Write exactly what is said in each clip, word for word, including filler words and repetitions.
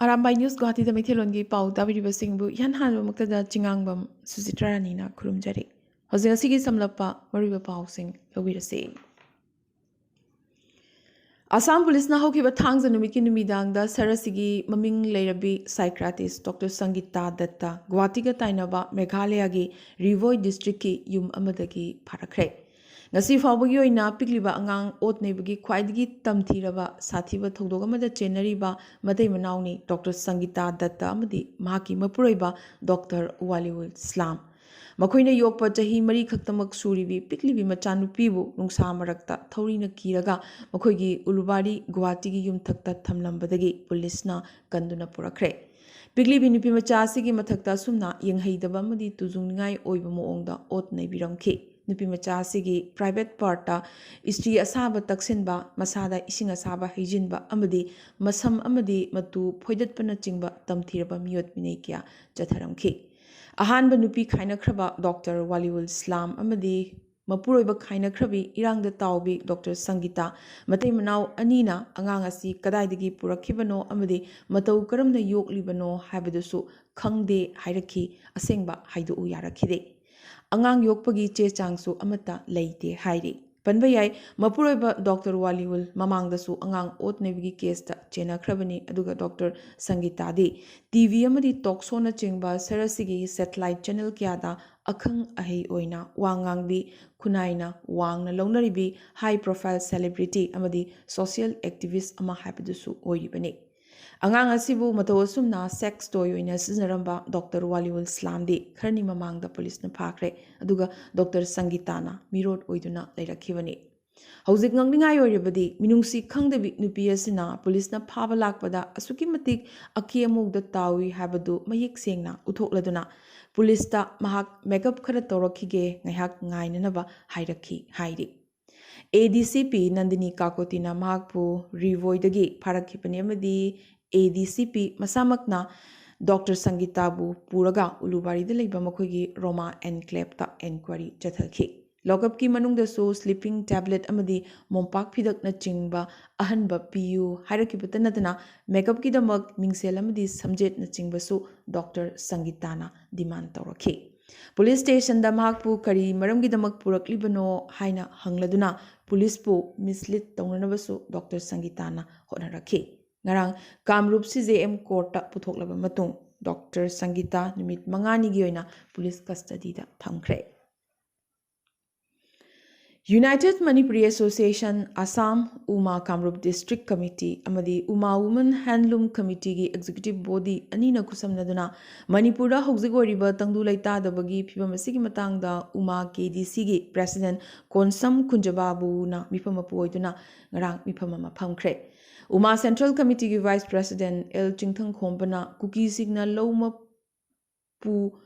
Arambai news ꯒꯨꯋꯥꯍꯥꯇꯤꯗ ꯃꯩꯇꯩꯂꯣꯟꯒꯤ ꯄꯥꯎ ꯇꯥꯕꯤꯔꯤꯕꯁꯤꯡꯕꯨ ꯏꯍꯥꯟ ꯍꯥꯟꯕꯃꯛꯇꯗ ꯆꯤꯉꯥꯡꯕꯝ ꯁꯨꯖꯤꯇ꯭ꯔꯥ ꯔꯥꯅꯤꯅ ꯈꯨꯔꯨꯝꯖꯔꯤ꯫ ꯍꯧꯖꯤꯛ ꯑꯁꯤꯒꯤ ꯁꯝꯂꯞꯄ ꯃꯔꯨꯑꯣꯏꯕ ꯄꯥꯎꯁꯤꯡ ꯂꯧꯕꯤꯔꯁꯤ꯫ ꯑꯁꯥꯝ ꯄꯨꯂꯤꯁꯅ ꯍꯧꯈꯤꯕ ꯊꯥꯡꯖ ꯅꯨꯃꯤꯠꯀꯤ ꯅꯨꯃꯤꯗꯥꯡꯗ ꯁꯍꯔ ꯑꯁꯤꯒꯤ ꯃꯃꯤꯡ ꯂꯩꯔꯕꯤ psychiatrist ꯗꯣꯛꯇꯔ ꯁꯪꯒꯤꯇꯥ ꯗꯠꯇ ꯒꯨꯋꯥꯍꯥꯇꯤꯒ ꯇꯥꯏꯅꯕ ꯃꯦꯘꯥꯂꯌꯥꯒꯤ ꯔꯤꯚꯣꯏ ꯗꯤꯁꯇ꯭ꯔꯤꯛꯀꯤ ꯌꯨꯝ ꯑꯃꯗꯒꯤ ꯐꯥꯔꯛꯈ꯭ꯔꯦ꯫ ꯉꯁꯤ ꯐꯥꯎꯕꯒꯤ ꯑꯣꯏꯅ ꯄꯤꯛꯂꯤꯕ ꯑꯉꯥꯡ ꯑꯣꯠ ꯅꯩꯕꯒꯤ ꯈ꯭ꯋꯥꯏꯗꯒꯤ ꯇꯝꯊꯤꯔꯕ ꯁꯥꯊꯤꯕ ꯊꯧꯗꯣꯛ ꯑꯃꯗ ꯆꯦꯟꯅꯔꯤꯕ ꯃꯇꯩ ꯃꯅꯥꯎꯅꯤ ꯗꯣꯛꯇꯔ ꯁꯪꯒꯤꯇꯥ ꯗꯠꯇ ꯑꯃꯗꯤ ꯃꯍꯥꯛꯀꯤ ꯃꯄꯨꯔꯣꯏꯕ ꯗꯣꯛꯇꯔ ꯋꯥꯂꯤꯎꯜ ꯏꯁꯂꯥꯝ꯫ ꯃꯈꯣꯏꯅ ꯌꯣꯛꯄ ꯆꯍꯤ ꯃꯔꯤ ꯈꯛꯇꯃꯛ ꯁꯨꯔꯤꯕꯤ ꯄꯤꯛꯂꯤꯕꯤ ꯃꯆꯥꯅꯨꯄꯤꯕꯨ ꯅꯨꯡꯁꯥ ꯃꯔꯛꯇ ꯊꯧꯔꯤꯅ ꯀꯤꯔꯒ ꯃꯈꯣꯏꯒꯤ ꯎꯂꯨꯕꯥꯔꯤ ꯒꯨꯋꯥꯍꯥꯇꯤꯒꯤ ꯌꯨꯝꯊꯛꯇ ꯊꯝꯂꯝꯕꯗꯒꯤ ꯄꯨꯂꯤꯁꯅ ꯀꯟꯗꯨꯅ ꯄꯨꯔꯛꯈ꯭ꯔꯦ꯫ ꯄꯤꯛꯂꯤꯕꯤ ꯅꯨꯄꯤ ꯃꯆꯥ ꯑꯁꯤꯒꯤ ꯃꯊꯛꯇ ꯑꯁꯨꯝꯅ ꯌꯦꯡꯍꯩꯗꯕ ꯑꯃꯗꯤ ꯇꯨꯖꯨꯡꯅꯤꯡꯉꯥꯏ ꯑꯣꯏꯕ ꯃꯑꯣꯡꯗ ꯑꯣꯠ ꯅꯩꯕꯤꯔꯝꯈꯤ꯫ ꯅꯨꯄꯤ ꯃꯆꯥ ꯑꯁꯤꯒꯤ private partꯇ ꯏꯁꯇ꯭ꯔꯤ ꯑꯁꯥꯕ ꯇꯛꯁꯤꯟꯕ, ꯃꯁꯥꯗ ꯏꯁꯤꯡ ꯑꯁꯥꯕ ꯍꯩꯖꯤꯟꯕ ꯑꯃꯗꯤ ꯃꯁꯝ ꯑꯃꯗꯤ ꯃꯇꯨ ꯐꯣꯏꯗꯠꯄꯅꯆꯤꯡꯕ ꯇꯝꯊꯤꯔꯕ ꯃꯤꯑꯣꯠ ꯃꯤꯅꯩ ꯀꯌꯥ ꯆꯠꯊꯔꯝꯈꯤ꯫ ꯑꯍꯥꯟꯕ ꯅꯨꯄꯤ ꯈꯥꯏꯅꯈ꯭ꯔꯕ ꯗꯣꯛꯇꯔ ꯋꯥꯂꯤꯎꯜ ꯏꯁꯂꯥꯝ ꯑꯃꯗꯤ ꯃꯄꯨꯔꯣꯏꯕ ꯈꯥꯏꯅꯈ꯭ꯔꯕꯤ ꯏꯔꯥꯡꯗ ꯇꯥꯎꯕꯤ ꯗꯣꯛꯇꯔ ꯁꯪꯒꯤꯇꯥ ꯃꯇꯩ ꯃꯅꯥꯎ ꯑꯅꯤꯅ ꯑꯉꯥꯡ ꯑꯁꯤ ꯀꯗꯥꯏꯗꯒꯤ ꯄꯨꯔꯛꯈꯤꯕꯅꯣ ꯑꯃꯗꯤ ꯃꯇꯧ ꯀꯔꯝꯅ ꯌꯣꯛꯂꯤꯕꯅꯣ ꯍꯥꯏꯕꯗꯨꯁꯨ ꯈꯪꯗꯦ ꯍꯥꯏꯔꯛꯈꯤ꯫ ꯑꯁꯦꯡꯕ ꯍꯥꯏꯗꯣꯛꯎ ꯌꯥꯔꯛꯈꯤꯗꯦ꯫ ꯑꯉꯥꯡ ꯌꯣꯛꯄꯒꯤ ꯆꯦ ꯆꯥꯡꯁꯨ ꯑꯃꯠꯇ ꯂꯩꯇꯦ ꯍꯥꯏꯔꯤ꯫ ꯄꯟꯕ ꯌꯥꯏ, ꯃꯄꯨꯔꯣꯏꯕ ꯗꯣꯛꯇꯔ ꯋꯥꯂꯤꯎꯜ ꯃꯃꯥꯡꯗꯁꯨ ꯑꯉꯥꯡ ꯑꯣꯠ ꯅꯩꯕꯒꯤ ꯀꯦꯁꯇ ꯆꯦꯟꯅꯈ꯭ꯔꯕꯅꯤ꯫ ꯑꯗꯨꯒ ꯗꯣꯛꯇꯔ ꯁꯪꯒꯤꯇꯥꯗꯤ ꯇꯤ ꯚꯤ ꯑꯃꯗꯤ ꯇꯣꯛ ꯁꯣꯅꯆꯤꯡꯕ ꯁꯍꯔ ꯑꯁꯤꯒꯤ ꯁꯦꯇꯦꯂꯥꯏꯠ ꯆꯦꯅꯦꯜ ꯀꯌꯥꯗ ꯑꯈꯪ ꯑꯍꯩ ꯑꯣꯏꯅ ꯋꯥ ꯉꯥꯡꯕꯤ, ꯈꯨꯟꯅꯥꯏꯅ ꯋꯥꯡꯅ ꯂꯧꯅꯔꯤꯕꯤ high profile celebrity ꯑꯃꯗꯤ social activist ꯑꯃ ꯍꯥꯏꯕꯗꯨꯁꯨ ꯑꯣꯏꯔꯤꯕꯅꯤ꯫ ꯑꯉꯥꯡ ꯑꯁꯤꯕꯨ ꯃꯇꯧ ꯑꯁꯨꯝꯅ sex toy ꯑꯣꯏꯅ ꯁꯤꯖꯤꯟꯅꯔꯝꯕ ꯗꯣꯛꯇꯔ ꯋꯥꯂꯤꯎꯜ ꯏꯁꯂꯥꯝꯗꯤ ꯈꯔꯅꯤ ꯃꯃꯥꯡꯗ ꯄꯨꯂꯤꯁꯅ ꯐꯥꯈ꯭ꯔꯦ꯫ ꯑꯗꯨꯒ ꯗꯣꯛꯇꯔ ꯁꯪꯒꯤꯇꯥꯅ ꯃꯤꯔꯣꯠ ꯑꯣꯏꯗꯨꯅ ꯂꯩꯔꯛꯈꯤꯕꯅꯤ꯫ ꯍꯧꯖꯤꯛ ꯉꯛꯅꯤꯡꯉꯥꯏ ꯑꯣꯏꯔꯤꯕꯗꯤ ꯃꯤꯅꯨꯡꯁꯤ ꯈꯪꯗꯕꯤ ꯅꯨꯄꯤ ꯑꯁꯤꯅ ꯄꯨꯂꯤꯁꯅ ꯐꯥꯕ ꯂꯥꯛꯄꯗ ꯑꯁꯨꯛꯀꯤ ꯃꯇꯤꯛ ꯑꯀꯤ ꯑꯃꯧꯗ ꯇꯥꯎꯏ ꯍꯥꯏꯕꯗꯨ ꯃꯌꯦꯛ ꯁꯦꯡꯅ ꯎꯠꯊꯣꯛꯂꯗꯨꯅ ꯄꯨꯂꯤꯁꯇ ꯃꯍꯥꯛ makeup ꯈꯔ ꯇꯧꯔꯛꯈꯤꯒꯦ, ꯉꯥꯏꯍꯥꯛ ꯉꯥꯏꯅꯅꯕ ꯍꯥꯏꯔꯛꯈꯤ ꯍꯥꯏꯔꯤ꯫ ꯑꯦ ꯗꯤ ꯁꯤ ꯄꯤ ꯅꯟꯗꯤꯅꯤ ꯀꯥꯀꯣꯇꯤꯅ ꯃꯍꯥꯛꯄꯨ ꯔꯤꯚꯣꯏꯗꯒꯤ ꯐꯥꯔꯛꯈꯤꯕꯅꯤ ꯑꯃꯗꯤ ꯑꯦ ꯗꯤ ꯁꯤ ꯄꯤ ꯃꯁꯥꯃꯛꯅ ꯗꯣꯛꯇꯔ ꯁꯪꯒꯤꯇꯥꯕꯨ ꯄꯨꯔꯒ ꯎꯂꯨꯕꯥꯔꯤꯗ ꯂꯩꯕ ꯃꯈꯣꯏꯒꯤ ꯔꯣꯃꯥ ꯑꯦꯟꯀ꯭ꯂꯦꯞꯇ ꯏꯟꯀ꯭ꯋꯥꯏꯔꯤ ꯆꯠꯊꯈꯤ꯫ ꯂꯣꯀꯞꯀꯤ ꯃꯅꯨꯡꯗꯁꯨ ꯁ꯭ꯂꯤꯄꯤꯡ ꯇꯦꯕ꯭ꯂꯦꯠ ꯑꯃꯗꯤ ꯃꯣꯝꯄꯥꯛ ꯐꯤꯗꯛꯅꯆꯤꯡꯕ ꯑꯍꯟꯕ ꯄꯤꯌꯨ ꯍꯥꯏꯔꯛꯈꯤꯕꯇ ꯅꯠꯇꯅ ꯃꯦꯀꯞꯀꯤꯗꯃꯛ ꯃꯤꯡꯁꯦꯜ ꯑꯃꯗꯤ ꯁꯝꯖꯦꯠꯅꯆꯤꯡꯕꯁꯨ ꯗꯣꯛꯇꯔ ꯁꯪꯒꯤꯇꯥꯅ ꯗꯤꯃꯥꯟ ꯇꯧꯔꯛꯈꯤ꯫ ꯄꯨꯂꯤꯁ ꯁ꯭ꯇꯦꯁꯟꯗ ꯃꯍꯥꯛꯄꯨ ꯀꯔꯤ ꯃꯔꯝꯒꯤꯗꯃꯛ ꯄꯨꯔꯛꯂꯤꯕꯅꯣ ꯍꯥꯏꯅ ꯍꯪꯂꯗꯨꯅ ꯄꯨꯂꯤꯁꯄꯨ ꯃꯤꯁꯂꯤꯗ ꯇꯧꯅꯅꯕꯁꯨ ꯗꯣꯛꯇꯔ ꯁꯪꯒꯤꯇꯥꯅ ꯍꯣꯠꯅꯔꯛꯈꯤ꯫ ꯉꯔꯥꯡ ꯀꯥꯝꯔꯨꯞ ꯁꯤ ꯖꯦ ꯑꯦꯝ ꯀꯣꯔꯠꯇ ꯄꯨꯊꯣꯛꯂꯕ ꯃꯇꯨꯡ ꯗꯣꯛꯇꯔ ꯁꯪꯒꯤꯇꯥ ꯅꯨꯃꯤꯠ ꯃꯉꯥꯅꯤꯒꯤ ꯑꯣꯏꯅ ꯄꯨꯂꯤꯁ ꯀꯁꯇꯗꯤꯗ ꯊꯝꯈ꯭ꯔꯦ꯫ United Manipuri Association, Assam, ꯎꯃꯥ ꯀꯥꯝꯔꯨꯞ ꯗꯤꯁꯇ꯭ꯔꯤꯛ ꯀꯃꯤꯇꯤ ꯑꯃꯗꯤ ꯎꯃꯥ ꯋꯨꯃꯦꯟ ꯍꯦꯟꯂꯨꯝ ꯀꯃꯤꯇꯤꯒꯤ ꯑꯦꯛꯖꯤꯀ꯭ꯌꯨꯇꯤꯚ ꯕꯣꯗꯤ ꯑꯅꯤꯅ ꯈꯨꯠꯁꯝꯅꯗꯨꯅ ꯃꯅꯤꯄꯨꯔꯗ ꯍꯧꯖꯤꯛ ꯑꯣꯏꯔꯤꯕ ꯇꯪꯗꯨ ꯂꯩꯇꯥꯗꯕꯒꯤ ꯐꯤꯕꯝ ꯑꯁꯤꯒꯤ ꯃꯇꯥꯡꯗ ꯎꯃꯥ ꯀꯦ ꯗꯤ ꯁꯤꯒꯤ ꯄ꯭ꯔꯦꯁꯤꯗꯦꯟꯠ ꯀꯣꯟꯁꯝ ꯀꯨꯟꯖꯕꯥꯕꯨꯅ ꯃꯤꯐꯝ ꯃꯄꯨ ꯑꯣꯏꯗꯨꯅ ꯉꯔꯥꯡ ꯃꯤꯐꯝ ꯑꯃ ꯐꯝꯈ꯭ꯔꯦ꯫ ꯎꯃꯥ ꯁꯦꯟꯇ꯭ꯔꯦꯜ ꯀꯃꯤꯇꯤꯒꯤ ꯚꯥꯏꯁ ꯄ꯭ꯔꯦꯁꯤꯗꯦꯟꯠ ꯑꯦꯜ ꯆꯤꯡꯊꯪꯈꯣꯝꯕꯅ ꯀꯨꯀꯤꯁꯤꯡꯅ ꯂꯧ ꯃ- ꯄꯨ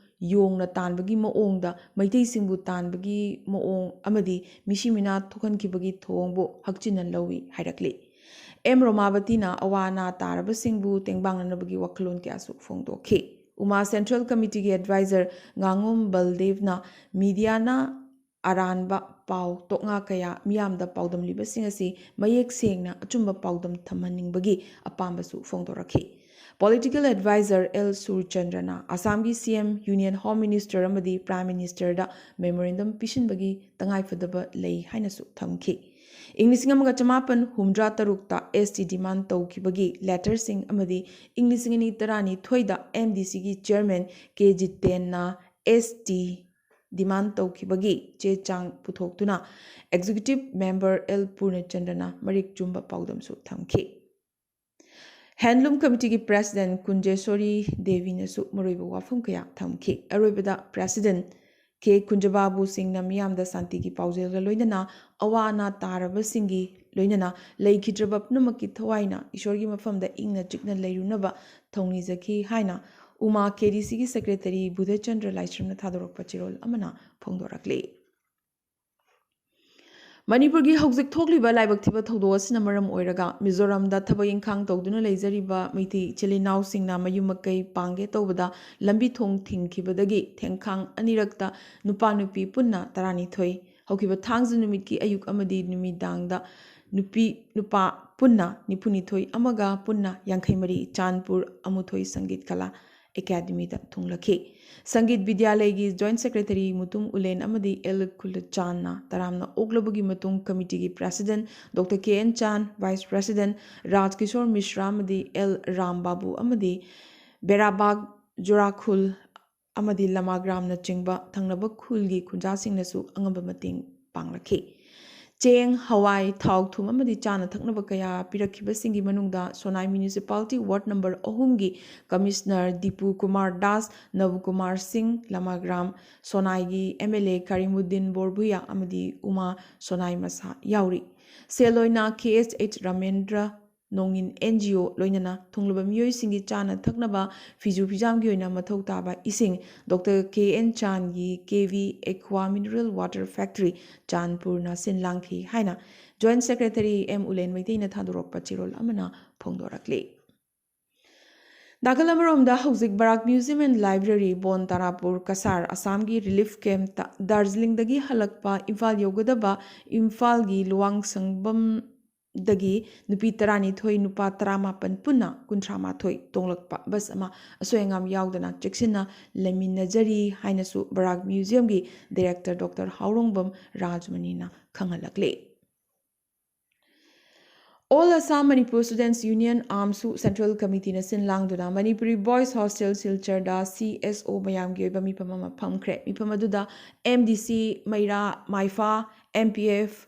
ꯌꯣꯡꯅ ꯇꯥꯟꯕꯒꯤ ꯃꯑꯣꯡꯗ ꯃꯩꯇꯩꯁꯤꯡꯕꯨ ꯇꯥꯟꯕꯒꯤ ꯃꯑꯣꯡ ꯑꯃꯗꯤ ꯃꯤꯁꯤ ꯃꯤꯅꯥ ꯊꯣꯛꯍꯟꯈꯤꯕꯒꯤ ꯊꯧꯑꯣꯡꯕꯨ ꯍꯛꯆꯤꯟꯅ ꯂꯧꯏ ꯍꯥꯏꯔꯛꯂꯤ꯫ ꯑꯦꯝ ꯔꯣꯃꯥꯕꯇꯤꯅ ꯑꯋꯥ ꯑꯅꯥ ꯇꯥꯔꯕꯁꯤꯡꯕꯨ ꯇꯦꯡꯕꯥꯡꯅꯅꯕꯒꯤ ꯋꯥꯈꯜꯂꯣꯟ ꯀꯌꯥꯁꯨ ꯐꯣꯡꯗꯣꯛꯈꯤ꯫ ꯎꯃꯥ ꯁꯦꯟꯇ꯭ꯔꯦꯜ ꯀꯃꯤꯇꯤꯒꯤ ꯑꯦꯗꯚꯥꯏꯖꯔ ꯉꯥꯉꯣꯝ ꯕꯜꯗꯦꯕꯅ ꯃꯤꯗꯤꯌꯥꯅ ꯑꯔꯥꯟꯕ ꯄꯥꯎ ꯇꯣꯛꯉꯥ ꯀꯌꯥ ꯃꯤꯌꯥꯝꯗ ꯄꯥꯎꯗꯝꯂꯤꯕꯁꯤꯡ ꯑꯁꯤ ꯃꯌꯦꯛ ꯁꯦꯡꯅ ꯑꯆꯨꯝꯕ ꯄꯥꯎꯗꯝ ꯊꯝꯍꯟꯅꯤꯡꯕꯒꯤ ꯑꯄꯥꯝꯕꯁꯨ ꯐꯣꯡꯗꯣꯔꯛꯈꯤ꯫ ꯄꯣꯂꯤꯇꯤꯀꯦꯜ ꯑꯦꯗꯚꯥꯏꯖꯔ ꯑꯦꯜ ꯁꯨꯔꯆꯟꯗ꯭ꯔꯅ ꯑꯁꯥꯝꯒꯤ ꯁꯤ ꯑꯦꯝ, ꯌꯨꯅꯤꯌꯟ ꯍꯣꯝ ꯃꯤꯅꯤꯁꯇꯔ ꯑꯃꯗꯤ ꯄ꯭ꯔꯥꯏꯝ ꯃꯤꯅꯤꯁꯇꯔꯗ ꯃꯦꯃꯣꯔꯦꯟꯗꯝ ꯄꯤꯁꯤꯟꯕꯒꯤ ꯇꯉꯥꯏꯐꯗꯕ ꯂꯩ ꯍꯥꯏꯅꯁꯨ ꯊꯝꯈꯤ꯫ ꯏꯪ ꯂꯤꯁꯤꯡ ꯑꯃꯒ ꯆꯃꯥꯄꯟ ꯍꯨꯝꯗ꯭ꯔꯥ ꯇꯔꯨꯛꯇ ꯑꯦꯁ ꯇꯤ ꯗꯤꯃꯥꯟ ꯇꯧꯈꯤꯕꯒꯤ ꯂꯦꯇꯔꯁꯤꯡ ꯑꯃꯗꯤ ꯏꯪ ꯂꯤꯁꯤꯡ ꯑꯅꯤ ꯇꯔꯥꯅꯤꯊꯣꯏꯗ ꯑꯦꯝ ꯗꯤ ꯁꯤꯒꯤ ꯆꯤꯌꯔꯃꯦꯟ ꯀꯦ ꯖꯤꯇꯦꯟꯅ ꯑꯦꯁ ꯇꯤ ꯗꯤꯃꯥꯟ ꯇꯧꯈꯤꯕꯒꯤ ꯆꯦ ꯆꯥꯡ ꯄꯨꯊꯣꯛꯇꯨꯅ ꯑꯦꯛꯖꯤꯀ꯭ꯌꯨꯇꯤꯚ ꯃꯦꯝꯕꯔ ꯑꯦꯜ ꯄꯨꯔꯅꯆꯟꯗ꯭ꯔꯅ ꯃꯔꯤꯛ ꯆꯨꯝꯕ ꯄꯥꯎꯗꯝꯁꯨ ꯊꯝꯈꯤ꯫ ꯍꯦꯟꯂꯨꯝ ꯀꯃꯤꯇꯤꯒꯤ ꯄ꯭ꯔꯦꯁꯤꯗꯦꯟꯠ ꯀꯨꯟꯖꯦꯁꯣꯔꯤ ꯗꯦꯕꯤꯅꯁꯨ ꯃꯔꯨꯑꯣꯏꯕ ꯋꯥꯐꯝ ꯀꯌꯥ ꯊꯝꯈꯤ꯫ ꯑꯔꯣꯏꯕꯗ ꯄ꯭ꯔꯦꯁꯤꯗꯦꯟꯠ ꯀꯦ ꯀꯨꯟꯖꯕꯥꯕꯨ ꯁꯤꯡꯅ ꯃꯤꯌꯥꯝꯗ ꯁꯥꯟꯇꯤꯒꯤ ꯄꯥꯎꯖꯦꯜꯒ ꯂꯣꯏꯅꯅ ꯑꯋꯥ ꯑꯅꯥ ꯇꯥꯔꯕꯁꯤꯡꯒꯤ ꯂꯣꯏꯅꯅ ꯂꯩꯈꯤꯗ꯭ꯔꯕ ꯄꯨꯝꯅꯃꯛꯀꯤ ꯊꯋꯥꯏꯅ ꯏꯁꯣꯔꯒꯤ ꯃꯐꯝꯗ ꯏꯪꯅ ꯆꯤꯛꯅ ꯂꯩꯔꯨꯅꯕ ꯊꯧꯅꯤꯖꯈꯤ ꯍꯥꯏꯅ ꯎꯃꯥ ꯀꯦ ꯗꯤ ꯁꯤꯒꯤ ꯁꯦꯀ꯭ꯔꯦꯇꯔꯤ ꯕꯨꯙꯆꯟꯗ꯭ꯔ ꯂꯥꯏꯁ꯭ꯔꯝꯅ ꯊꯥꯗꯣꯔꯛꯄ ꯆꯦꯔꯣꯜ ꯑꯃꯅ ꯐꯣꯡꯗꯣꯔꯛꯂꯤ꯫ ꯃꯅꯤꯄꯨꯔꯒꯤ ꯍꯧꯖꯤꯛ ꯊꯣꯛꯂꯤꯕ ꯂꯥꯏꯕꯛ ꯊꯤꯕ ꯊꯧꯗꯣꯛ ꯑꯁꯤꯅ ꯃꯔꯝ ꯑꯣꯏꯔꯒ ꯃꯤꯖꯣꯔꯥꯝꯗ ꯊꯕꯛ ꯏꯪꯈꯥꯡ ꯇꯧꯗꯨꯅ ꯂꯩꯖꯔꯤꯕ ꯃꯩꯇꯩ ꯏꯆꯤꯜ ꯏꯅꯥꯎꯁꯤꯡꯅ ꯃꯌꯨꯝ ꯃꯀꯩ ꯄꯥꯡꯒꯦ ꯇꯧꯕꯗ ꯂꯝꯕꯤ ꯊꯣꯡ ꯊꯤꯡꯈꯤꯕꯗꯒꯤ ꯊꯦꯡꯈꯥꯡ ꯑꯅꯤꯔꯛꯇ ꯅꯨꯄꯥ ꯅꯨꯄꯤ ꯄꯨꯟꯅ ꯇꯔꯥꯅꯤꯊꯣꯏ, ꯍꯧꯈꯤꯕ ꯊꯥꯡꯖ ꯅꯨꯃꯤꯠꯀꯤ ꯑꯌꯨꯛ ꯑꯃꯗꯤ ꯅꯨꯃꯤꯗꯥꯡꯗ ꯅꯨꯄꯤ ꯅꯨꯄꯥ ꯄꯨꯟꯅ ꯅꯤꯐꯨꯅꯤꯊꯣꯏ ꯑꯃꯒ ꯄꯨꯟꯅ ꯌꯥꯡꯈꯩꯃꯔꯤ ꯆꯥꯟꯄꯨꯔ ꯑꯃꯨꯊꯣꯏ ꯁꯪꯒꯤꯠ ꯀꯂꯥ ꯑꯦꯀꯥꯗꯃꯤꯗ ꯊꯨꯡꯂꯈꯤ꯫ ꯁꯪꯒꯤꯠ ꯕꯤꯗ꯭ꯌꯥꯂꯌꯒꯤ ꯖꯣꯏꯟꯠ ꯁꯦꯀ꯭ꯔꯦꯇꯔꯤ ꯃꯨꯇꯨꯝ ꯎꯂꯦꯟ ꯑꯃꯗꯤ ꯑꯦꯜ ꯈꯨꯂꯆꯥꯟꯅ ꯇꯔꯥꯝꯅ ꯑꯣꯛꯂꯕꯒꯤ ꯃꯇꯨꯡ ꯀꯃꯤꯇꯤꯒꯤ president doctor K N Chan, vice president Raj Kishore Mishra ꯑꯃꯗꯤ ꯑꯦꯜ ꯔꯥꯝ ꯕꯥꯕꯨ ꯑꯃꯗꯤ ꯕꯦꯔꯥꯕꯥꯒ, ꯖꯨꯔꯥꯈꯨꯜ ꯑꯃꯗꯤ ꯂꯃꯥꯒ꯭ꯔꯥꯝꯅꯆꯤꯡꯕ ꯊꯪꯅꯕ ꯈꯨꯜꯒꯤ ꯈꯨꯟꯖꯥꯁꯤꯡꯅꯁꯨ ꯑꯉꯝꯕ ꯃꯇꯦꯡ ꯄꯥꯡꯂꯛꯈꯤ꯫ ꯆꯦꯡ, ꯍꯋꯥꯏ, ꯊꯥꯎ, ꯊꯨꯝ ꯑꯃꯗꯤ ꯆꯥꯅ ꯊꯛꯅꯕ ꯀꯌꯥ ꯄꯤꯔꯛꯈꯤꯕꯁꯤꯡꯒꯤ ꯃꯅꯨꯡꯗ ꯁꯣꯅꯥꯏ ꯃ꯭ꯌꯨꯅꯤꯁꯤꯄꯥꯂꯤꯇꯤ ꯋꯥꯔꯗ ꯅꯝꯕꯔ ꯑꯍꯨꯝꯒꯤ ꯀꯃꯤꯁꯅꯔ ꯗꯤꯄꯨ ꯀꯨꯃꯥꯔ ꯗꯥꯁ, ꯅꯕꯀꯨꯃꯥꯔ ꯁꯤꯡ, ꯂꯃꯥꯒ꯭ꯔꯥꯝ ꯁꯣꯅꯥꯏꯒꯤ ꯑꯦꯝ ꯑꯦꯜ ꯑꯦ ꯀꯔꯤꯃꯨꯗꯤꯟ ꯕꯣꯔꯚꯨꯌꯥ ꯑꯃꯗꯤ ꯎꯃꯥ ꯁꯣꯅꯥꯏ ꯃꯁꯥ ꯌꯥꯎꯔꯤ꯫ ꯁꯦꯜ ꯑꯣꯏꯅ ꯀꯦ ꯑꯦꯁ ꯑꯩꯆ ꯔꯥꯃꯦꯟꯗ꯭ꯔ ꯅꯣꯡꯏꯟ ꯑꯦꯟ ꯖꯤ ꯑꯣ ꯂꯣꯏꯅꯅ ꯊꯨꯡꯂꯕ ꯃꯤꯑꯣꯏꯁꯤꯡꯒꯤ ꯆꯥꯅ ꯊꯛꯅꯕ, ꯐꯤꯖꯨ ꯐꯤꯖꯥꯝꯒꯤ ꯑꯣꯏꯅ ꯃꯊꯧ ꯇꯥꯕ ꯏꯁꯤꯡ ꯗꯣꯛꯇꯔ ꯀꯦ ꯑꯦꯟ ꯆꯥꯟꯒꯤ K V aqua mineral water factory ꯆꯥꯟꯄꯨꯔꯅ ꯁꯤꯟ ꯂꯥꯡꯈꯤ ꯍꯥꯏꯅ ꯖꯣꯏꯟꯠ ꯁꯦꯀ꯭ꯔꯦꯇꯔꯤ ꯑꯦꯝ ꯎꯂꯦꯟ ꯃꯩꯇꯩꯅ ꯊꯥꯗꯣꯔꯛꯄ ꯆꯦꯔꯣꯜ ꯑꯃꯅ ꯐꯣꯡꯗꯣꯔꯛꯂꯤ꯫ ꯅꯥꯀꯜ ꯑꯃꯔꯣꯝꯗ ꯍꯧꯖꯤꯛ ꯕꯔꯥꯛ ꯃ꯭ꯌꯨꯖꯤꯌꯝ ꯑꯦꯟ ꯂꯥꯏꯕ꯭ꯔꯦꯔꯤ, ꯕꯣꯟ ꯇꯥꯔꯥꯄꯨꯔ ꯀꯁꯥꯔ, ꯑꯁꯥꯝꯒꯤ ꯔꯤꯂꯤꯐ ꯀꯦꯝꯞꯇ ꯗꯥꯔꯖꯤꯂꯤꯡꯗꯒꯤ ꯍꯜꯂꯛꯄ ꯏꯝꯐꯥꯜ ꯌꯧꯒꯗꯕ ꯏꯝꯐꯥꯜꯒꯤ ꯂꯨꯋꯥꯡꯁꯪꯕꯝꯗꯒꯤ ꯅꯨꯄꯤ ꯇꯔꯥꯅꯤꯊꯣꯏ, ꯅꯨꯄꯥ ꯇꯔꯥꯃꯥꯄꯟ ꯄꯨꯟꯅ ꯀꯨꯟꯊ꯭ꯔꯥ ꯃꯥꯊꯣꯏ ꯇꯣꯡꯂꯛꯄ ꯕꯁ ꯑꯃ ꯑꯁꯣꯏ ꯑꯉꯥꯝ ꯌꯥꯎꯗꯅ ꯆꯦꯛꯁꯤꯟꯅ ꯂꯩꯃꯤꯟꯅꯖꯔꯤ ꯍꯥꯏꯅꯁꯨ ꯕꯔꯥꯛ ꯃ꯭ꯌꯨꯖꯤꯌꯝꯒꯤ ꯗꯤꯔꯦꯛꯇꯔ ꯗꯣꯛꯇꯔ ꯍꯥꯎꯔꯣꯡꯕꯝ ꯔꯥꯖꯃꯅꯤꯅ ꯈꯪꯍꯜꯂꯛꯂꯤ꯫ All Assam Manipur Students Union, ꯑꯥꯝꯁꯨ ꯁꯦꯟꯇ꯭ꯔꯦꯜ ꯀꯃꯤꯇꯤꯅ ꯁꯤꯟ ꯂꯥꯡꯗꯨꯅ ꯃꯅꯤꯄꯨꯔꯤ ꯕꯣꯏꯁ ꯍꯣꯁꯇꯦꯜ ꯁꯤꯜꯆꯔꯗ ꯁꯤ ꯑꯦꯁ ꯑꯣ ꯃꯌꯥꯝꯒꯤ ꯑꯣꯏꯕ ꯃꯤꯐꯝ ꯑꯃ ꯐꯝꯈ꯭ꯔꯦ꯫ ꯃꯤꯐꯝ ꯑꯗꯨꯗ ꯑꯦꯝ ꯗꯤ ꯁꯤ, ꯃꯩꯔꯥ, ꯃꯥꯏꯐꯥ, ꯑꯦꯝ ꯄꯤ ꯑꯦꯐ,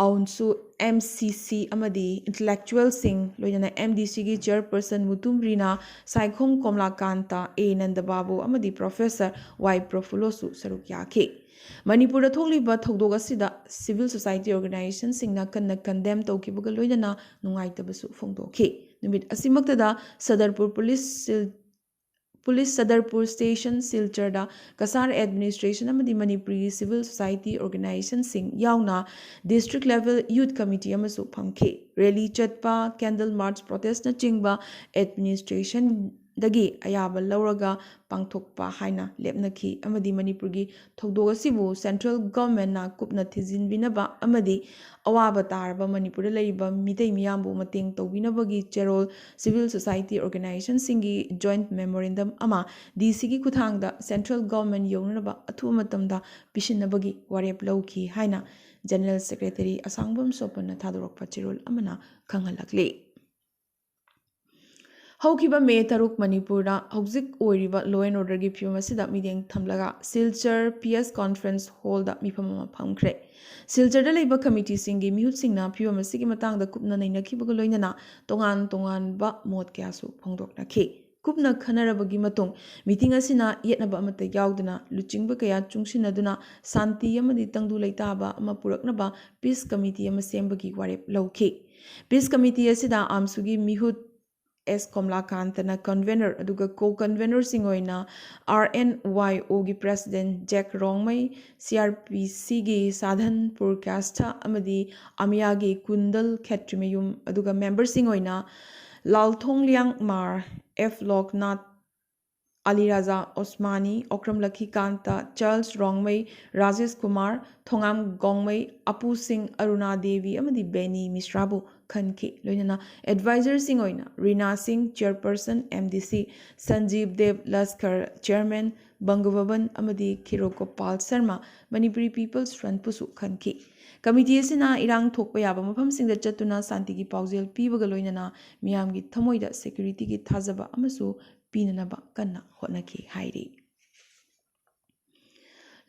ꯑꯥꯎꯟꯁꯨ, ꯑꯦꯝ ꯁꯤ ꯁꯤ ꯑꯃꯗꯤ ꯏꯟꯇꯂꯦꯛꯆꯨꯋꯦꯜꯁꯤꯡ, ꯂꯣꯏꯅꯅ ꯑꯦꯝ ꯗꯤ ꯁꯤꯒꯤ ꯆꯤꯌꯔꯄꯔꯁꯟ ꯃꯨꯇꯨꯝ ꯔꯤꯅꯥ, ꯁꯥꯏꯈꯣꯝ ꯀꯣꯝꯂꯥꯀꯥꯟꯇ, ꯑꯦ ꯅꯟꯗꯕꯥꯕꯨ ꯑꯃꯗꯤ ꯄ꯭ꯔꯣꯐꯦꯁꯔ ꯋꯥꯏ ꯄ꯭ꯔꯐꯨꯜꯂꯣꯁꯨ ꯁꯔꯨꯛ ꯌꯥꯈꯤ꯫ ꯃꯅꯤꯄꯨꯔꯗ ꯊꯣꯛꯂꯤꯕ ꯊꯧꯗꯣꯛ ꯑꯁꯤꯗ ꯁꯤꯚꯤꯜ ꯁꯣꯁꯥꯏꯇꯤ ꯑꯣꯔꯒꯅꯥꯏꯖꯦꯁꯟꯁꯤꯡꯅ ꯀꯟꯅ ꯀꯟꯗꯦꯝ ꯇꯧꯈꯤꯕꯒ ꯂꯣꯏꯅꯅ ꯅꯨꯡꯉꯥꯏꯇꯕꯁꯨ ꯐꯣꯡꯗꯣꯛꯈꯤ꯫ ꯅꯨꯃꯤꯠ ꯑꯁꯤꯃꯛꯇꯗ ꯁꯗꯔꯄꯨꯔ ꯄꯨꯂꯤꯁ ꯁꯤꯜ-, ꯄꯨꯂꯤꯁ ꯁꯗꯔꯄꯨꯔ ꯁ꯭ꯇꯦꯁꯟ, ꯁꯤꯜꯆꯔꯗ ꯀꯁꯥꯔ ꯑꯦꯗꯃꯤꯅꯤꯁꯇ꯭ꯔꯦꯁꯟ ꯑꯃꯗꯤ ꯃꯅꯤꯄꯨꯔꯒꯤ ꯁꯤꯚꯤꯜ ꯁꯣꯁꯥꯏꯇꯤ ꯑꯣꯔꯒꯅꯥꯏꯖꯦꯁꯟꯁꯤꯡ ꯌꯥꯎꯅ ꯗꯤꯁꯇ꯭ꯔꯤꯛ ꯂꯦꯚꯦꯜ ꯌꯨꯠ ꯀꯃꯤꯇꯤ ꯑꯃꯁꯨ ꯐꯝꯈꯤ꯫ ꯔꯦꯂꯤ ꯆꯠꯄ, ꯀꯦꯟꯗꯜ ꯃꯥꯔꯆ, ꯄ꯭ꯔꯣꯇꯦꯁꯅꯆꯤꯡꯕ ꯑꯦꯗꯃꯤꯅꯤꯁꯇ꯭ꯔꯦꯁꯟꯗꯒꯤ ꯑꯌꯥꯕ ꯂꯧꯔꯒ ꯄꯥꯡꯊꯣꯛꯄ ꯍꯥꯏꯅ ꯂꯦꯞꯅꯈꯤ ꯑꯃꯗꯤ ꯃꯅꯤꯄꯨꯔꯒꯤ ꯊꯧꯗꯣꯛ ꯑꯁꯤꯕꯨ ꯁꯦꯟꯇ꯭ꯔꯦꯜ ꯒꯚꯔꯟꯃꯦꯟꯠꯅ ꯀꯨꯞꯅ ꯊꯤꯖꯤꯟꯕꯤꯅꯕ ꯑꯃꯗꯤ ꯑꯋꯥꯕ ꯇꯥꯔꯕ ꯃꯅꯤꯄꯨꯔꯗ ꯂꯩꯔꯤꯕ ꯃꯤꯇꯩ ꯃꯤꯌꯥꯝꯕꯨ ꯃꯇꯦꯡ ꯇꯧꯕꯤꯅꯕꯒꯤ ꯆꯦꯔꯣꯜ ꯁꯤꯚꯤꯜ ꯁꯣꯁꯥꯏꯇꯤ ꯑꯣꯔꯒꯅꯥꯏꯖꯦꯁꯟꯁꯤꯡꯒꯤ ꯖꯣꯏꯟꯠ ꯃꯦꯃꯣꯔꯦꯟꯗꯝ ꯑꯃ ꯗꯤ ꯁꯤꯒꯤ ꯈꯨꯠꯊꯥꯡꯗ ꯁꯦꯟꯇ꯭ꯔꯦꯜ ꯒꯚꯔꯟꯃꯦꯟꯠ ꯌꯧꯅꯅꯕ ꯑꯊꯨꯕ ꯃꯇꯝꯗ ꯄꯤꯁꯤꯟꯅꯕꯒꯤ ꯋꯥꯔꯦꯞ ꯂꯧꯈꯤ ꯍꯥꯏꯅ ꯖꯦꯅꯔꯦꯜ ꯁꯦꯀ꯭ꯔꯦꯇꯔꯤ ꯑꯁꯥꯡꯕꯝ ꯁꯣꯄꯟꯅ ꯊꯥꯗꯣꯔꯛꯄ ꯆꯦꯔꯣꯜ ꯑꯃꯅ ꯈꯪꯍꯜꯂꯛꯂꯤ꯫ ꯍꯧꯈꯤꯕ ꯃꯦ ꯇꯔꯨꯛ ꯃꯅꯤꯄꯨꯔꯗ ꯍꯧꯖꯤꯛ ꯑꯣꯏꯔꯤꯕ law and orderꯒꯤ ꯐꯤꯕꯝ ꯑꯁꯤꯗ ꯃꯤꯠꯌꯦꯡ ꯊꯝꯂꯒ ꯁꯤꯜꯆꯔ ꯄꯤ ꯑꯦꯁ ꯀꯣꯟꯐ꯭ꯔꯦꯟꯁ ꯍꯣꯜꯗ ꯃꯤꯐꯝ ꯑꯃ ꯐꯝꯈ꯭ꯔꯦ꯫ ꯁꯤꯜꯆꯔꯗ ꯂꯩꯕ ꯀꯃꯤꯇꯤꯁꯤꯡꯒꯤ ꯃꯤꯍꯨꯠꯁꯤꯡꯅ ꯐꯤꯕꯝ ꯑꯁꯤꯒꯤ ꯃꯇꯥꯡꯗ ꯀꯨꯞꯅ ꯅꯩꯅꯈꯤꯕꯒ ꯂꯣꯏꯅꯅ ꯇꯣꯉꯥꯟ ꯇꯣꯉꯥꯟꯕ ꯃꯣꯠ ꯀꯌꯥꯁꯨ ꯐꯣꯡꯗꯣꯛꯅꯈꯤ꯫ ꯀꯨꯞꯅ ꯈꯟꯅꯔꯕꯒꯤ ꯃꯇꯨꯡ ꯃꯤꯇꯤꯡ ꯑꯁꯤꯅ ꯌꯦꯠꯅꯕ ꯑꯃꯠꯇ ꯌꯥꯎꯗꯅ ꯂꯨꯆꯤꯡꯕ ꯀꯌꯥ ꯆꯨꯡꯁꯤꯟꯅꯗꯨꯅ ꯁꯥꯟꯇꯤ ꯑꯃꯗꯤ ꯇꯪꯗꯨ ꯂꯩꯇꯥꯕ ꯑꯃ ꯄꯨꯔꯛꯅꯕ ꯄꯤꯁ ꯀꯃꯤꯇꯤ ꯑꯃ ꯁꯦꯝꯕꯒꯤ ꯋꯥꯔꯦꯞ ꯂꯧꯈꯤ꯫ ꯄꯤꯁ ꯀꯃꯤꯇꯤ ꯑꯁꯤꯗ ꯑꯥꯝꯁꯨꯒꯤ ꯃꯤꯍꯨꯠ ꯑꯦꯁ ꯀꯣꯝꯂꯥꯀꯥꯟꯇꯅ ꯀꯟꯚꯦꯅꯔ ꯑꯗꯨꯒ ꯀꯣ ꯀꯟꯚꯦꯅꯔꯁꯤꯡ ꯑꯣꯏꯅ ꯑꯥꯔ ꯑꯦꯟ ꯋꯥꯏ ꯑꯣꯒꯤ ꯄ꯭ꯔꯦꯁꯤꯗꯦꯟꯠ ꯖꯦꯛ ꯔꯣꯡꯃꯩ, ꯁꯤ ꯑꯥꯔ ꯄꯤ ꯁꯤꯒꯤ ꯁꯥꯙꯟ ꯄꯨꯔꯀ꯭ꯌꯥꯁꯊ ꯑꯃꯗꯤ ꯑꯃꯤꯌꯥꯒꯤ ꯀꯨꯟꯗꯜ ꯈꯦꯇ꯭ꯔꯤꯃꯌꯨꯝ ꯑꯗꯨꯒ ꯃꯦꯝꯕꯔꯁꯤꯡ ꯑꯣꯏꯅ ꯂꯥꯜꯊꯣꯡꯂꯤꯌꯥꯡ ꯃꯥꯔ, ꯑꯦꯐ ꯂꯣꯛꯅꯥꯊ, ꯑꯂꯤꯔꯥꯖꯥ ꯑꯣꯁꯃꯥꯅꯤ, ꯑꯣꯀ꯭ꯔꯝ ꯂꯈꯤꯀꯥꯟꯇ, ꯆꯥꯔꯜꯁ ꯔꯣꯡꯃꯩ, ꯔꯥꯖꯦꯁ ꯀꯨꯃꯥꯔ, ꯊꯣꯉꯥꯝ ꯒꯣꯡꯃꯩ, ꯑꯄꯨ ꯁꯤꯡ, ꯑꯔꯨꯅꯥ ꯗꯦꯕꯤ ꯑꯃꯗꯤ ꯕꯦꯅꯤ ꯃꯤꯁ꯭ꯔꯥꯕꯨ ꯈꯟꯈꯤ꯫ ꯂꯣꯏꯅꯅ ꯑꯦꯗꯚꯥꯏꯖꯔꯁꯤꯡ ꯑꯣꯏꯅ ꯔꯤꯅꯥ ꯁꯤꯡ, ꯆꯤꯌꯔꯄꯔꯁꯟ ꯑꯦꯝ ꯗꯤ ꯁꯤ, ꯁꯟꯖꯤꯕ ꯗꯦꯕ ꯂꯁꯀꯔ, ꯆꯤꯌꯔꯃꯦꯟ ꯕꯪꯒꯣꯕꯕꯟ ꯑꯃꯗꯤ ꯈꯤꯔꯣ ꯒꯣꯄꯥꯜ ꯁꯔꯃ, ꯃꯅꯤꯄꯨꯔꯤ ꯄꯤꯄꯜꯁ ꯐ꯭ꯔꯟꯠꯄꯨꯁꯨ ꯈꯟꯈꯤ꯫ ꯀꯃꯤꯇꯤ ꯑꯁꯤꯅ ꯏꯔꯥꯡ ꯊꯣꯛꯄ ꯌꯥꯕ ꯃꯐꯝꯁꯤꯡꯗ ꯆꯠꯇꯨꯅ ꯁꯥꯟꯇꯤꯒꯤ ꯄꯥꯎꯖꯦꯜ ꯄꯤꯕꯒ ꯂꯣꯏꯅꯅ ꯃꯤꯌꯥꯝꯒꯤ ꯊꯃꯣꯏꯗ ꯁꯦꯀ꯭ꯌꯨꯔꯤꯇꯤꯒꯤ ꯊꯥꯖꯕ ꯑꯃꯁꯨ ꯄꯤꯅꯅꯕ ꯀꯟꯅ ꯍꯣꯠꯅꯈꯤ ꯍꯥꯏꯔꯤ꯫